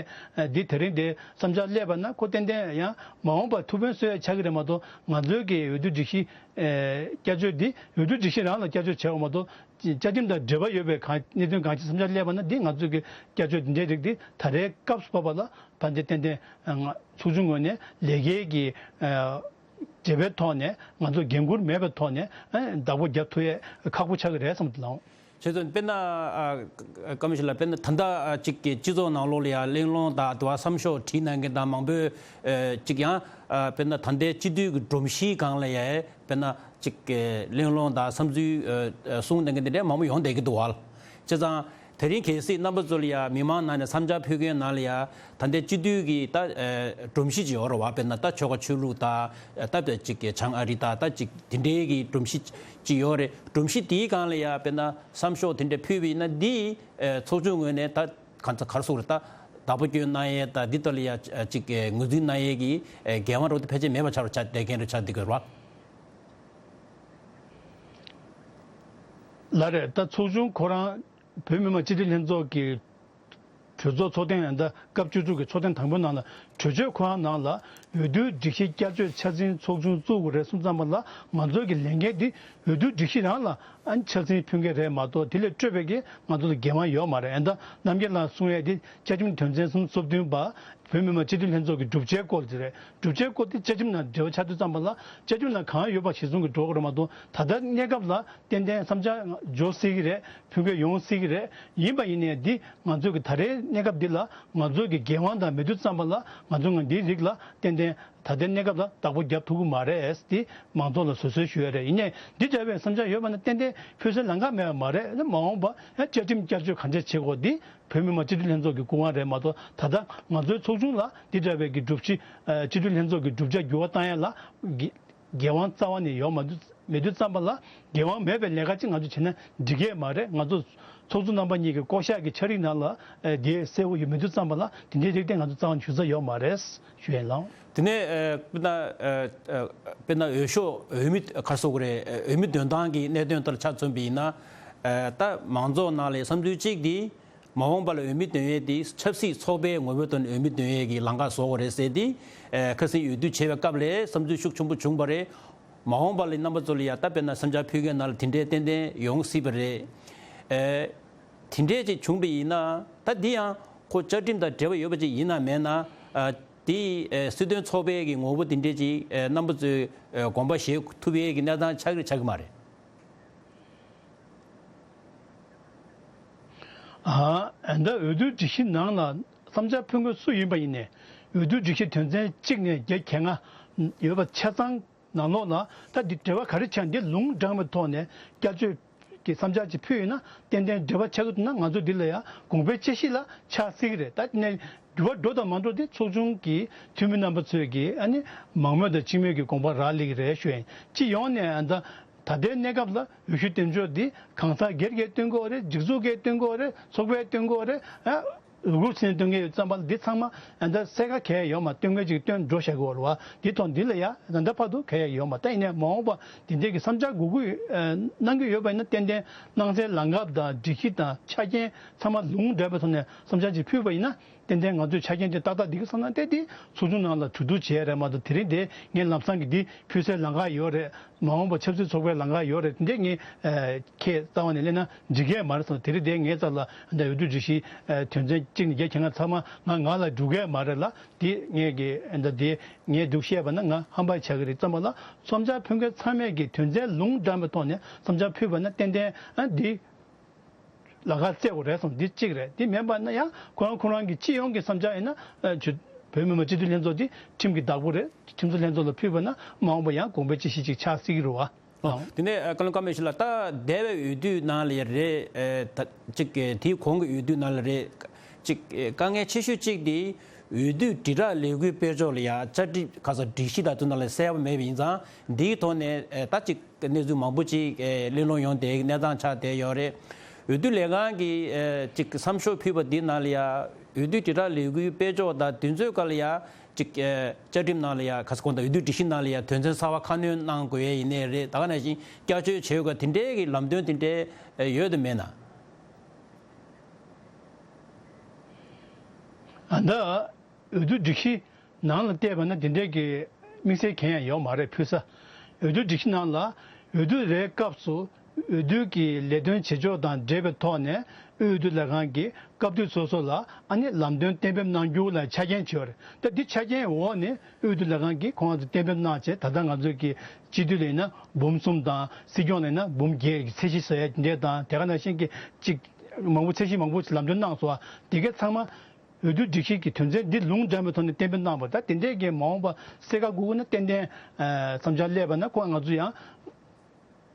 འདི་དེ་རིང་དེ་བསམ་འཆར་སླེབས་པ་ན་ཁོ་ཏན་ཏན་ཡང་མ་འོངས་པར་ཐུགས་ཕན་གསོས་ཡ་ཆགས་ཀྱི་རེད་མ་གཏོགས་ང་ཚོའི་གི་འོས་བསྡུ་སྒྲིག་གཞི་བསྐྱར་བཅོས་འདི་འོས་བསྡུ་སྒྲིག་གཞི་རང་ལ་བསྐྱར་བཅོས་བྱས་པ་མ་གཏོགས་བཅའ་ཁྲིམས་དང་འབྲེལ་བ་ཡོད་པའི་གང་གནད་དོན་གང་ཅི་བསམ་འཆར་སླེབས་པ་ན་འདི་ང་ཚོའི་གི་བསྐྱར་བཅོས་འདི་འདྲའི་རིགས་འདི་ད་རེས་སྐབས་སུ་བབས་པ་ལ་ད་འདི་ཏན་ཏན་ང་ཚོགས་ཆུང་ངོས་ནས་ལས་ཀའི་གི་འབྲེལ་བའི་ཐོག་ནས་ང་ཚོ་འགན་འཁུར་མེད་པའི་ཐོག་ནས་བདག་པོ་རྒྱབ་ཐུབ་ཡས་ཁག་པོ་ཆགས་ཀྱི་རེད་བསམ་གྱི་ལགས། བྱས་ཙང་དཔེར་ན་ཨ་བཀའ་མོལ་ཞིག་ལ་དཔེར་ན་ད་ལྟ་ཨ་གཅིག་གི་སྤྱི་ཚོགས་ནང་ལོགས་ལ་ཡང་གླེང་སློང་དང་དུ་བ་བསམ་ཤོག་བྲིས་གནང་མཁན་དང་མང་པོས་ཨ་གཅིག་ཡང་ཨ་དཔེར་ན་ད་ལྟའི་སྤྱི་འཐུས་ཀྱི་སྒྲོམ་གཞིའི་སྒང་ལ་ཡང་དཔེར་ན་གཅིག་གི་གླེང་སློང་དང་བསམ་ཚུལ་ཨ་གསུངས་གནང་མཁན་དེ་འདྲའི་མང་པོ་ཡོང་བསྡད་ཀྱི་འདུག་བ། བྱས་ཙང་དེ་རིང་གལ་སྲིད་རྣམ་པ་ཚོ་ལ་ཡང་མི་མང་ནང་ནས་བསམ་འཆར་ཕུལ་མཁན་ནང་ལ་ཡང་ད་ལྟའི་སྤྱི་འཐུས་ཀྱི་ད་ཨ་སྒྲོམ་གཞི་ཅིག་ཡོད་རེད་བ། དཔེར་ན་ད་ཆོལ་ཁ་ཆོས་ལུགས་དང་ཨ་ད་ལྟ་གཅིག་གི་བྱང་ཨ་རི་དང་ད་གཅིག་དེ་འདྲའི་གི་སྒྲོམ་གཞི་ཅིག་ཡོད་རེད། སྒྲོམ་གཞི་དེའི་སྒང་ལ་ཡང་དཔེར་ན་བསམ་ཤོག་དེ་འདྲ་ཕུལ་བ་ཡིན་ན་འདི་ཨ་ཚོགས་ཆུང་ངོས་ནས་ད་གང་ཚ་གར་སོང་རེད། ད་བདག་པོ་སྐྱོན་གནང་ཡས་དང་འདི་ལྟ་ལ་ཡ་ཅིག་ངོས་འཛིན་གནང་ཡས་ཀྱི་འགན་དབང་རོགས་དེ་ཕལ་ཆེར་མེད་པ་ཆགས་རོགས་ཆགས་བསྡད་མཁན་རེད་ཆགས་འདི་དགོས་རོགས། ལགས་རེད། ད་ཚོགས་ཆུང་ཁོ་རང་བོད་མི་མང་སྤྱི་འཐུས་ལྷན་ཚོགས་ཀྱི་གྲོས་ཚོགས་ཚོགས་ཐེངས་ད་སྐབས་བཅུ་དྲུག་གི་ཚོགས་ཐེངས་དང་པོའི་ནང་ལ་གྲོས་ཆོད་ཁོ་རང་ནང་ལ་འོས་བསྡུའི་སྒྲིག་གཞི་བསྐྱར་བཅོས་འཆར་ཟིན་ཚོགས་ཆུང་བཙུགས་དགོས་རེད་གསུངས་ཙམ་པ་ལ་ང་ཚོ་གི་ལས་འགན་འདི་འོས་བསྡུའི་སྒྲིག་གཞི་རང་ལ་ཨ་ནི་འཆར་ཟིན་ཕུལ་མཁན་རེད་མ་གཏོགས་དེ་ལས་སྤྲོས་པའི་གི་ང་ཚོ་ལ་འགན་དབང་ཡོད་མ་རེད། ཨ་ནི་ད་རྣམ་རྒྱལ་ལགས་གསུང་ཡས་དེ་བཅའ་ཁྲིམས་དོན་ཚན་སུམ་ཅུ་སོ་བདུན་པ་བོད་མི་མང་སྤྱི་འཐུས་ལྷན་ཚོགས་ཀྱི་སྒྲུབ་བྱའི་སྐོར་དེ་རེད། སྒྲུབ་བྱའི་སྐོར་དེ་བཅའ་ཁྲིམས་ནང་འབྲེལ་བ་ཆགས་དུས་ཙམ་པ་ལ་བཅའ་ཁྲིམས་ནང་གང་ཡོད་པ་གཞིར་བཟུང་གི་འགྲོ་གི་རེད་མ་གཏོགས་ད་ལྟ་གནས་སྐབས་ལ་ཏན་ཏན་བསམ་འཆར་འབྱོར་སྲིད་ཀྱི་རེད། ཕུལ་མཁན་ཡོང་སྲིད་ཀྱི་རེད། ཡིན་པ་ཡིན་ནའི་འདི་ང་ཚོ་གི་ད་རེས་གནས་སྐབས་འདི་ལ་ང་ཚོ་གི་འགན་དབང་དང་མེད་དུས་ཙམ་པ་ལ་ང་ཚོ་ང་འདིའི་རིགས་ལ་ཏན་ཏན་ད་ལྟའི་གནས་སྐབས་ལ་བདག་པོ་རྒྱབ་ཐུབ་ཀྱི་མ་རེད། འདི་མང་ཚོགས་ལ་བཟོད་གསོལ་ཞུ་ཡ་རེད། ཡིན་ནའི་འདི་འདྲ་བའི་བསམ་འཆར་ཡོད་པ་ན་ཏན་ཏན་ཕུལ་སའི་ལམ་ཁ་མེད་པ་མ་རེད། མ་འོངས་པ་ཡང་བཅའ་ཁྲིམས་བསྐྱར་བཅོས་གང་ཆེ་བྱེད་དགོས་འདི་བོད་མི་མང་སྤྱི་འཐུས་ལྷན་ཚོགས་ཀྱི་སྐུ་དབང་རེད་མ་གཏོགས་ད་ལྟ་ང་ཚོའི་ཚོགས་ཆུང་ལ་འདི་འདྲ་བའི་གི་སྒྲུབ་གཞི་ཨ་སྤྱི་འཐུས་ལྷན་ཚོགས་ཀྱི་གྲུབ་ཆ་འགྱུར་བ་བཏང་ཡ་ལ་གི་འགན་དབང་རྩ་བ་ནས་ཡོད་མ་འདུག་མེད་དུས་ཙམ་པ་ལ་འགན་དབང་མེད་པའི་ལས་ཀ་ཅིག་ང་ཚོས་བྱས་ན་འགྲིག་གི་མ་རེད། ང་ཚོ་ཚོགས་གཙོ་རྣམ་པ་གཉིས་ཀྱི་བསྐོ་བཞག་གི་ཆ་རིགས་ནང་ལ་ཨ་དེ་གསལ་པོ་ཡོད་མེད་དུས་ཙམ་པ་ལ་དེ་འདྲའི་རིགས་དེ་ང་ཚོ་རྩ་བ་ནས་ཞུ་ས་ཡོད་མ་རེད་ཞུ་ཡ་ཡིན་ལགས། དེ་ནས་ཨ་དཔེར་ན་ཨ་ཨ་དཔེར་ན་འོས་ཤོག་འོས་མི་ག་རེ་ཟེར་དགོས་རེད། འོས་མི་འདོན་སྟངས་ཀྱི་གནད་དོན་ལྟར་ཆ་མཚོན་པ་ཡིན་ན་ཨ་ད་མང་ཚོགས་ནང་ལ་བསམ་ཚུལ་གཅིག་དེ། མ་འོངས་པ་ལ་འོས་མི་འདོན་ཡས་དེ་ཆབ་སྲིད་ཚོགས་པའི་ངོ་བོའི་ཐོག་ནས་འོས་མི་འདོན་ཡས་ཀྱི་ལམ་ཁ་བཟོ་དགོས་རེད་ཟེར་ཏེ། ཨེ་ཁ་སང་འོས་བསྡུ་བྱས་པའི་སྐབས་ལ་བསམ་ཚུལ་ཤུགས་ཆེན་པོ་བྱུང་བ་རེད། མ་འོངས་པ་ལ་རྣམ་པ་ཚོ་ལ་ཡ་ད་དཔེར་ན་བསམ་འཆར་ཕུལ་མཁན་ནང་ལ་དེ་འདྲའི་ཏན་ཏན་ཡོང་སྲིད་པ་རེད། ཨེ་དེ་འདྲས་ཅིག་བྱུང་བ་ཡིན་ན་ད་འདི་ཡང་ཁོ་བཅའ་ཁྲིམས་དང་འབྲེལ་བ་ཡོད་པ་ཅིག་ཡིན་ན་མེད་ན་ཨ་དེ་ཨེ་སྲིད་དོན་ཚོགས་པའི་གི་ངོ་བོ་དེ་འདྲས་ཅིག་ཨེ་རྣམ་པ་ཚོས་ཨེ་དགོངས་པ་བཞེས་ཐུབ་ཡས་ཀྱི་གནས་སྟངས་ཆགས་ཀྱི་ཆགས་ཀྱི་མ་རེད། ཨ་ད་འོས་བསྡུའི་སྒྲིག་གཞི་ནང་ལ་བསམ་འཆར་ཕུལ་མཁན་སུ་ཡིན་པ་ཡིན་ནའི་འོས་བསྡུའི་སྒྲིག་གཞི་དོན་ཚན་གཅིག་ནས་བརྒྱད་བརྒྱད་ལྔ་ཡོད་པ་ཆ་ཚང་ནང་ལོགས་ལ་ད་འདི་འབྲེལ་བ་ག་རེ་བྱས་འདི་ལུང་དྲངས་པའི་ཐོག་ནས་བསྐྱར་བཅོས་ཀྱི་བསམ་འཆར་ཅིག་ཕུལ་ཡོད་ན་ཏན་ཏན་འབྲེལ་བ་ཆགས་ཀྱི་འདུག་ན་ང་ཚོ་འདི་ལ་ཡང་དགོངས་པའི་དཔྱད་གཞི་ལ་ཆགས་སྲིད་ཀྱི་རེད། ད་ནས་འགྱུར་བ་འགྲོ་དང་མ་འགྲོ་དེ་ཚོགས་ཆུང་གི་འཐུས་མི་རྣམ་པ་ཚོས་ཀྱིས་ཨ་ནི་མང་མོས་དང་སྤྱི་མོས་ཀྱི་དགོངས་པ་རག་ལས་ཀྱི་རེད་ཞུ་ཡིན། སྤྱི་ཡོངས་ནས་ཨ་ད། ད་ལྟའི་གནས་སྐབས་ལ་འོས་ཤོག་འདེམས་ཕྱོགས་འདི་གང་ཟག་སྒེར་གྱིས་སྟོན་གྱི་ཡོད་རེད། སྒྲིག་འཛུགས་ཀྱིས་སྟོན་གྱི་ཡོད་རེད། ཚོགས་པས་སྟོན་གྱི་ཡོད་རེད། ཨ་རུ་ཁུག་ཕྱིན་སྟོན་གྱི་ཡོད་ཙམ་པ་ལ་འདི་ཚང་མ་ཨ་ད་གསལ་ཁ་གས་ཡོད་མ་སྟོན་མཁན་ཅིག་སྟོན་འགྲོ་བཞག་གི་ཡོད་རེད་བ། འདི་ཐོག་འདི་ལ་ཡ་ད་ལྟ་བར་དུ་གས་ཡ་ཡོད་མ། ད་ཡིན་ནའི་མ་འོངས་པ་འདི་འདྲས་ཀྱི་བསམ་འཆར་གུ་གུ་ཨ་གནང་གི་ཡོད་པ་ཡིན་ན་ཏན་ཏན་གནང་སའི་ལམ་ཁ་དང་སྒྲིག་གཞི་དང་ཆ་རྐྱེན་ཚང་མ་ལུང་འདྲེན་པའི་ཐོག་ནས་བསམ་འཆར་ཅིག་ཕུལ་བ་ཡིན་ན། ཏན་ཏན་ང་ཚོས་ཆ་རྐྱེན་དེ་ཏག་ཏག་འདི་གི་བསམ་ན་ཏན་ཏན་ཚོགས་ཆུང་ནང་ལ་གྲོས་བསྡུར་བྱས་རེད་མ་གཏོགས་དེ་རིང་དེ་ངས་ལམ་སང་གི་འདི་ཕུལ་སའི་ལམ་ཁ་ཡོད་རེད། མ་འོངས་པ་ཆབ་སྲིད་ཚོགས་པའི་ལམ་ཁ་ཡོད་རེད། དེ་འདྲས་ངས་ཨ་ཁྱེད་རྩ་བ་ནས་གླེང་ན་འགྲིག་གི་མ་རེད་བསམ། དེ་རིང་དེ་ངའི་རྩ་ལ་འདི་འོས་བསྡུ་སྒྲིག་གཞི་ཨ་དོན་ཚན་གཅིག་ནས་བརྒྱད་བརྒྱད་ལྔ་ཚང་མ་ང་ང་ལ་འགྲོ་གི་མ་རེད་ལ། དེ་ངས་ཀྱི་ཨ་འདི་དེ་ངས་འདུག་བཤད་པ་ན་ང་ཧམ་པ་ཆགས་ཀྱི་རེད་བསམ་པ་ལ། བསམ་འཆར་ཕུལ་མཁན་ཚང་མས་ཀྱི་དོན་ཚན་ལུང་དྲངས་པའི་ཐོག་ནས་བསམ་འཆར་ཕུལ་བ་ན་ཏན་ཏན་ཨ་འདི། ལམ་ཁ་བཙལ་དགོས་རེད་བསམ། འདི་གཅིག་རེད། འདི་མིན་པ་ན་ཡང་ཁོ་རང་ཁོ་རང་གི་སྤྱི་ཡོངས་ཀྱི་བསམ་འཆར་ཡིན་ན་ཨ་ཆུ་བོད་མི་མང་སྤྱི་འཐུས་ལྷན་ཚོགས་འདི་ཁྲིམས་ཀྱི་བདག་པོ་རེད། ཁྲིམས་བཟོ་ལྷན་ཚོགས་ལ་ཕུལ་བ་ན་མ་འོངས་པ་ཡང་དགོངས་པའི་དཔྱད་གཞི་ཅིག་ཆགས་སྲིད་ཀྱི་རེད་བ། ཨོ། དེ་ནས་ཨ་བཀའ་བློན་བཀའ་མོལ་ཞིག་ལ་ད་འདས་པའི་འོས་བསྡུ་ནང་ལ་རེད། ཨ་ད་གཅིག་གི་དེའི་གོང་གི་འོས་བསྡུ་ནང་ལ་རེད། གཅིག་དཀའ་ངལ་ཆེ་ཤོས་གཅིག་དེ་འོས་བསྡུ་དྲིལ་བསྒྲགས་ལས་འགུལ་སྤེལ་ཕྱོགས་ལ་ཡང་བཅའ་སྒྲིག་ཁ་ས་སྒྲིག་གཞི་དང་དེ་ནང་ལ་གསལ་པོ་མེད་པ་ཡིན་ཙང་འདིའི་ཐོག་ནས་ཨ་ད་གཅིག་གནས་ཚུལ་མང་པོ་ཅིག་ཨེ་གླེང་སློང་ཡོང་བསྡད་ཀྱི་གནས་སྟངས་ཆགས་བསྡད་ཡོད་རེད། འོས་བསྡུ་ལས་ཁང་གིས་ཨེ་ཅིག་བསམ་ཤོག་ཕུལ་བ་འདི་ནང་ལ་ཡ་འོས་བསྡུ་དྲིལ་བསྒྲགས་ལས་འགུལ་སྤེལ་ཕྱོགས་དང་དུས་ཚོད་སྐབས་ལ་ཡ་ ཅིག་ཨེ་བཅའ་ཁྲིམས་ནང་ལ་ཡ་ག་ས་གོ་ད་འོས་བསྡུ་སྒྲིག་གཞི་ནང་ལ་ཡ་དོན་ཚན་གསར་བ་ཁ་སྣོན་གནང་དགོས་ཡས་ཡིན་ནའི་རེད། ད་ག་ནང་བཞིན་བསྐྱར་བཅོས་བྱེད་དགོས་དེ་འདྲའི་གི་ལམ་སྟོན་དེ་འདྲའི་ཡོད་དམ་མེད་ན། ད་འོས་བསྡུ་སྒྲིག་གཞི་ནང་ལ་བལྟས་པ་ན་དེ་འདྲའི་གི་དམིགས་བསལ་གང་ཡང་ཡོད་མ་རེད་ཕུལ་ས། འོས་བསྡུ་སྒྲིག་གཞི་ནང་ལ་འོས་བསྡུ་རེའི་སྐབས་སུ་འོས་བསྡུ་གི་ལས་དོན་བྱེད་ཕྱོགས་དང་འབྲེལ་བའི་ཐོག་ནས་དབུས་འོས་བསྡུ་ལས་ཁང་གིས་སྐབས་དུས་སོ་སོ་ལ་ཨ་ནི་ལམ་སྟོན་གཏན་འབེབས་གནང་རྒྱུ་ལ་ཆ་རྐྱེན་བྱས་ཡོད་རེད། ད་འདི་ཆ་རྐྱེན་འོག་ནས་དབུས་འོས་བསྡུ་ལས་ཁང་གིས་ཁོང་ཚོ་གཏན་འབེབས་གནང་བྱས། ད་ལྟ་ང་ཚོའི་གི་སྤྱི་འཐུས་ལ་ཡིན་ན་འབུམ་གསུམ་དང་། སྲིད་སྐྱོང་ལ་ཡིན་ན་འབུམ་བརྒྱད་ཀྱི་ཚད་གཞི་བཟོ་ཡ་དེ་འདྲས་དང་། དེ་ག་ནང་བཞིན་གྱི་ཅིག་མང་པོ་ཚད་གཞི་མང་པོ་ལམ་སྟོན་གནང་སོང་བ། དེ་གའི་ཚང་མ་འོས་བསྡུ་སྒྲིག་གཞི་གི་དོན་ཚན་འདི་ལུང་འདྲེན་པའི་ཐོག་ནས་གཏན་འབེབས་གནང་བ། ད་དེ་འདྲས་ཀྱི་མ་འོངས་པ་གསལ་ཁ་དགོས་ཀྱི་ན་ཏན་ཏན་ཨ་བསམ་འཆར་སླེབས་པ་ན་ཁོ་ང་ཚོ་ཡང་འོས་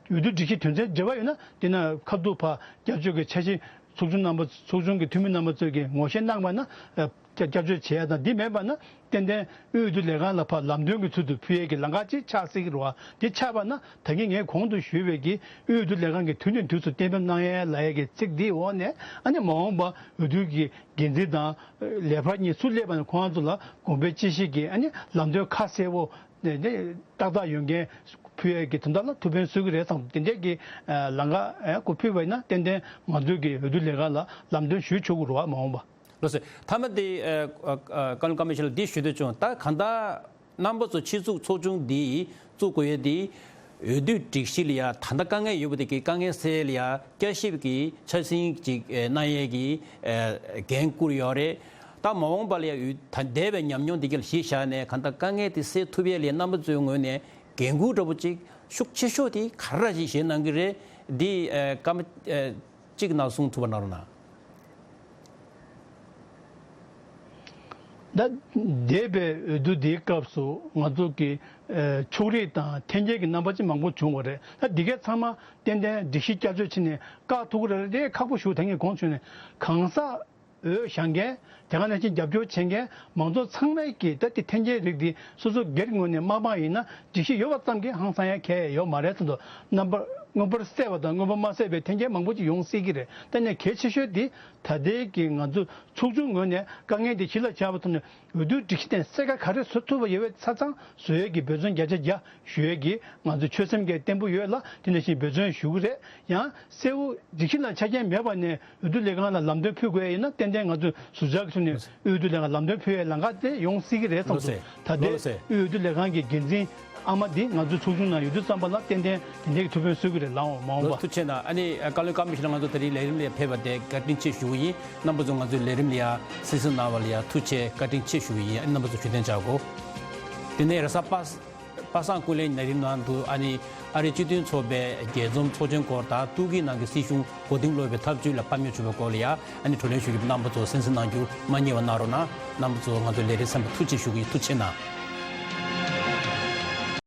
བསྡུ་སྒྲིག་གཞི་དོན་ཚན་འབྲེལ་བ་ཡོད་ན་དེ་ན་ཁ་ཐུག་ཕར་བསྐྱར་བཅོས་ཀྱི་འཆར་གཞི་ཚོགས་ཆུང་རྣམ་པ་ཚོགས་ཆུང་གི་འཐུས་མི་རྣམ་པ་ཚོས་ཀྱི་ངོ་ཤེས་གནང་བ་ན་ཨ་བསྐྱར་བཅོས་བྱེད་ཡ་དང་། འདི་མེད་པ་ན་ཏན་ཏན་དབུས་འོས་བསྡུ་ལས་ཁང་ལ་ཕར་ལམ་སྟོན་གྱི་ཚུལ་དུ་ཕུལ་ཡས་ཀྱི་ལམ་ཁ་ཅིག་ཆགས་སྲིད་ཀྱི་རེད་བ། དེ་ཆགས་པ་ན་ད་གིན་ངས་གོང་དུ་ཞུས་པའི་གི་དབུས་འོས་བསྡུ་ལས་ཁང་གི་དུས་ནས་དུས་སུ་གཏན་འབེབས་གནང་ཡས་ལབ་ཡས་ཀྱི་ཚིག་འདིའི་འོག་ནས་ཨ་ནི་མ་འོངས་པ་འོས་བསྡུ་གི་འགན་འཛིན་དང་ལས་འཕར་གཉིས་སུ་སླེབས་པ་ན་ཁོང་ཚོ་ལ་གོང་འཕེལ་ཅི་ཞིག་གི་ཨ་ནི་ལམ་སྟོན་ཁ་གསལ་པོ་ནས་ནས་ཏག་ཏག་ཡོད་མཁན་ཕུལ་ཡས་ཀྱི་དོན་དག་ལ་ཐུགས་ཕན་གསོས་ཀྱི་རེད་བསམ། དེ་འདྲས་ཀྱི་ལམ་ཁ་ཨ་ཁོ་ཕུལ་བ་ཡིན་ན་ཏན་ཏན་ང་ཚོའི་གི་འོས་བསྡུ་ལས་ཁང་ལ་ལམ་སྟོན་ཞུ་ཆོག་གི་རེད་བ་མ་འོངས་པ། ལགས་སོ། མཐའ་མ་དེ་ཨ་ཨ་བཀའ་བློན་བཀའ་མོལ་ཞིག་ལ་འདི་ཞུ་འདོད་བྱུང་། ད་གང་ལྟར་རྣམ་པ་ཚོ་ཕྱི་ཚུགས་ཚོགས་ཆུང་འདི་བཙུགས་དགོས་ཡས་དེ་འོས་བསྡུ་སྒྲིག་གཞི་ལ་ཡ་ད་ལྟ་དཀའ་ངལ་ཡོད་པ་དེ་གི་དཀའ་ངལ་སེལ་ཡ་བསྐྱར་ཞིབ་ཀྱི་འཆར་ཟིན་ཅིག་གནང་ཡས་ཀྱི་འགན་བསྐུར་ཡོད་རེད། ད་མ་འོངས་པ་ལ་ཡ་འོས་ད་འདས་པའི་ཉམས་མྱོང་དེ་ག་ལ་གཞི་བཞག་ནས་གང་ལྟར་དཀའ་ངལ་དེ་སེལ་ཐུབ་ཡས་ལ་ཡ་རྣམ་པ་ཚོའི་ངོས་ནས་འགན་འཁུར་འདྲ་པོ་ཅིག་ཤུགས་ཆེ་ཤོས་དེ་ག་རེ་ར་ཞིག་བཞེས་གནང་གི་རེད། འདི་ཨ་བཀའ་མོལ་ཨ་གཅིག་ནང་གསུང་ཐུབ་པ་གནང་རོགས་གནང་། ད་འདས་པའི་འོས་བསྡུ་འདིའི་སྐབས་སུ་ང་ཚོ་གི་ཨ་ཕྱོགས་རིས་དང་འཐེན་འཁྱེར་གྱི་རྣམ་པ་ཅིག་མང་པོ་བྱུང་བ་རེད། ད་འདི་གའི་ཚང་མ་ཏན་ཏན་སྒྲིག་གཞི་བསྐྱར་བཅོས་བྱས་ནས་བཀག་ཐུབ་ཀྱི་རེད། དེ་ཁག་པོ་ཞིག་ད་ངས་གོང་ཞུས་ནས་གང་ཟག་འོས་བཞེངས་མཁན། དེ་ག་ནང་བཞིན་རྒྱབ་སྐྱོར་བྱེད་མཁན་མང་ཚོགས་ཚང་མས་ཀྱིས་ད་དེ་འཐེན་འཁྱེར་རིགས་འདི་སོ་སོ་སྒེར་གྱི་ངོས་ནས་མ་སྤངས་ཡིན་ན་སྒྲིག་གཞི་ཡོད་པ་ཙམ་གྱིས་ཧང་སང་ཡ་གང་ཡང་ཡོད་མ་རེད་ཚོད་འདུག། རྣམ་པ་མངོན་པར་གསལ་བ་དང་མངོན་པར་མ་གསལ་བའི་འཐེན་འཁྱེར་མང་པོ་ཅིག་ཡོང་སྲིད་ཀྱི་རེད། ད་ནས་གལ་ཆེ་ཤོས་འདི་ད་ལྟའི་གི་ང་ཚོ་ཚོགས་ཆུང་ངོས་ནས་དཀའ་ངལ་འདི་གཞི་ལ་བཞག་པ་ཐོག་ནས་འོས་བསྡུའི་སྒྲིག་གཞི་སྟེང་གསལ་ཁ་ག་རེ་བཟོ་ཐུབ་པ་ཡོད་པའི་ཆ་ཚང་བཟོ་ཡས་ཀྱི་འབད་བརྩོན་བརྒྱ་ཆ་བརྒྱ་ཞུ་ཡས་ཀྱི་ང་ཚོ་ཆོད་སེམས་ཀྱི་བརྟན་པོ་ཡོད་ལ། དེ་ནང་བཞིན་འབད་བརྩོན་ཞུ་གི་རེད། ཡང་གསལ་བོ་སྒྲིག་གཞི་ལ་ཆ་རྐྱེན་མེད་པ་ནས་འོས་བསྡུ་ལས་ཁང་ལ་ལམ་སྟོན་ཕུལ་དགོས་ཡིན་ན་ཏན་ཏན་ང་ཚོས་ཟུར་བཅར་གྱི་ཐོག་ནས་འོས་བསྡུ་ལས་ཁང་ལམ་སྟོན་ཕུལ་ཡའི་ལམ་ཁ་དེ་ཡོང་སྲིད་ཀྱི་རེད་བསམ་ལགས་སོ། སོང་། ད་ལྟའི་ལགས་སོ། འོས་བསྡུ་ལས་ཁང་གི་འགན་འཛིན་ཨ་མ་འདི་ང་ཚོའི་ཚོགས་ཆུང་ནང་ཡོད་དུས་ཙམ་པ་ལ་ཏན་ཏན་དེ་འདྲའི་ཐུགས་ཕན་གསོས་ཀྱི་རེད་ལགས། མ་འོངས་པ། ལགས་སོ། ཐུགས་རྗེ་ཆེ་གནང་། ཨ་ནི་བཀའ་བློན་བཀའ་མོལ་ཞིག་ལ་ང་ཚོ་དེ་རིང་ལས་རིམ་ལ་ཕེབས་པ་དེ་བཀའ་དྲིན་ཆེ་ཞུ་གི་ཡིན། རྣམ་པ་ཚོ་ང་ཚོའི་ལས་རིམ་ལ་ཡ་གསན་གཟིགས་གནང་བ་ལ་ཡ་ཐུགས་རྗེ་བཀའ་དྲིན་ཆེ་ཞུ་གི་ཡིན། ཨ་ནི་རྣམ་པ་ཚོ་བརྗོད་དོན་བྱ་དགོས། དེ་ནས་རེས་གཟའ་པ་པ་སངས་སྐུ་ལས་ཉིན་རིམ་ནང་དུ་ཨ་ནི་ཨ་རིའི་སྤྱི་མཐུན་ཚོགས་པའི་རྒྱས་འཛོམས་ཚོགས་ཆེན་སྐོར་དང་ཏུར་ཀིའི་ནང་གི་སྲིད་གཞུང་མགོ་རྟིང་སློག་པའི་ཐབས་བྱུས་ལ་ཕམ་ཉེས་བྱུང་བའི་སྐོར་ལ་ཡ་ཨ་ནི་བགྲོ་གླེང་ཞུ་རྒྱུ། རྣམ་པ་ཚོ་གསན་གཟིགས་གནང་རྒྱུ་མ་བསྙེལ་བ་གནང་རོགས་གནང་། རྣམ་པ་ཚོ་ང་ཚོའི་ལས་རིམ་གསན་པར་ཐུགས་རྗེ་ཆེ་ཞུ་གི་ཡིན། ཐུགས་རྗེ་གནང་།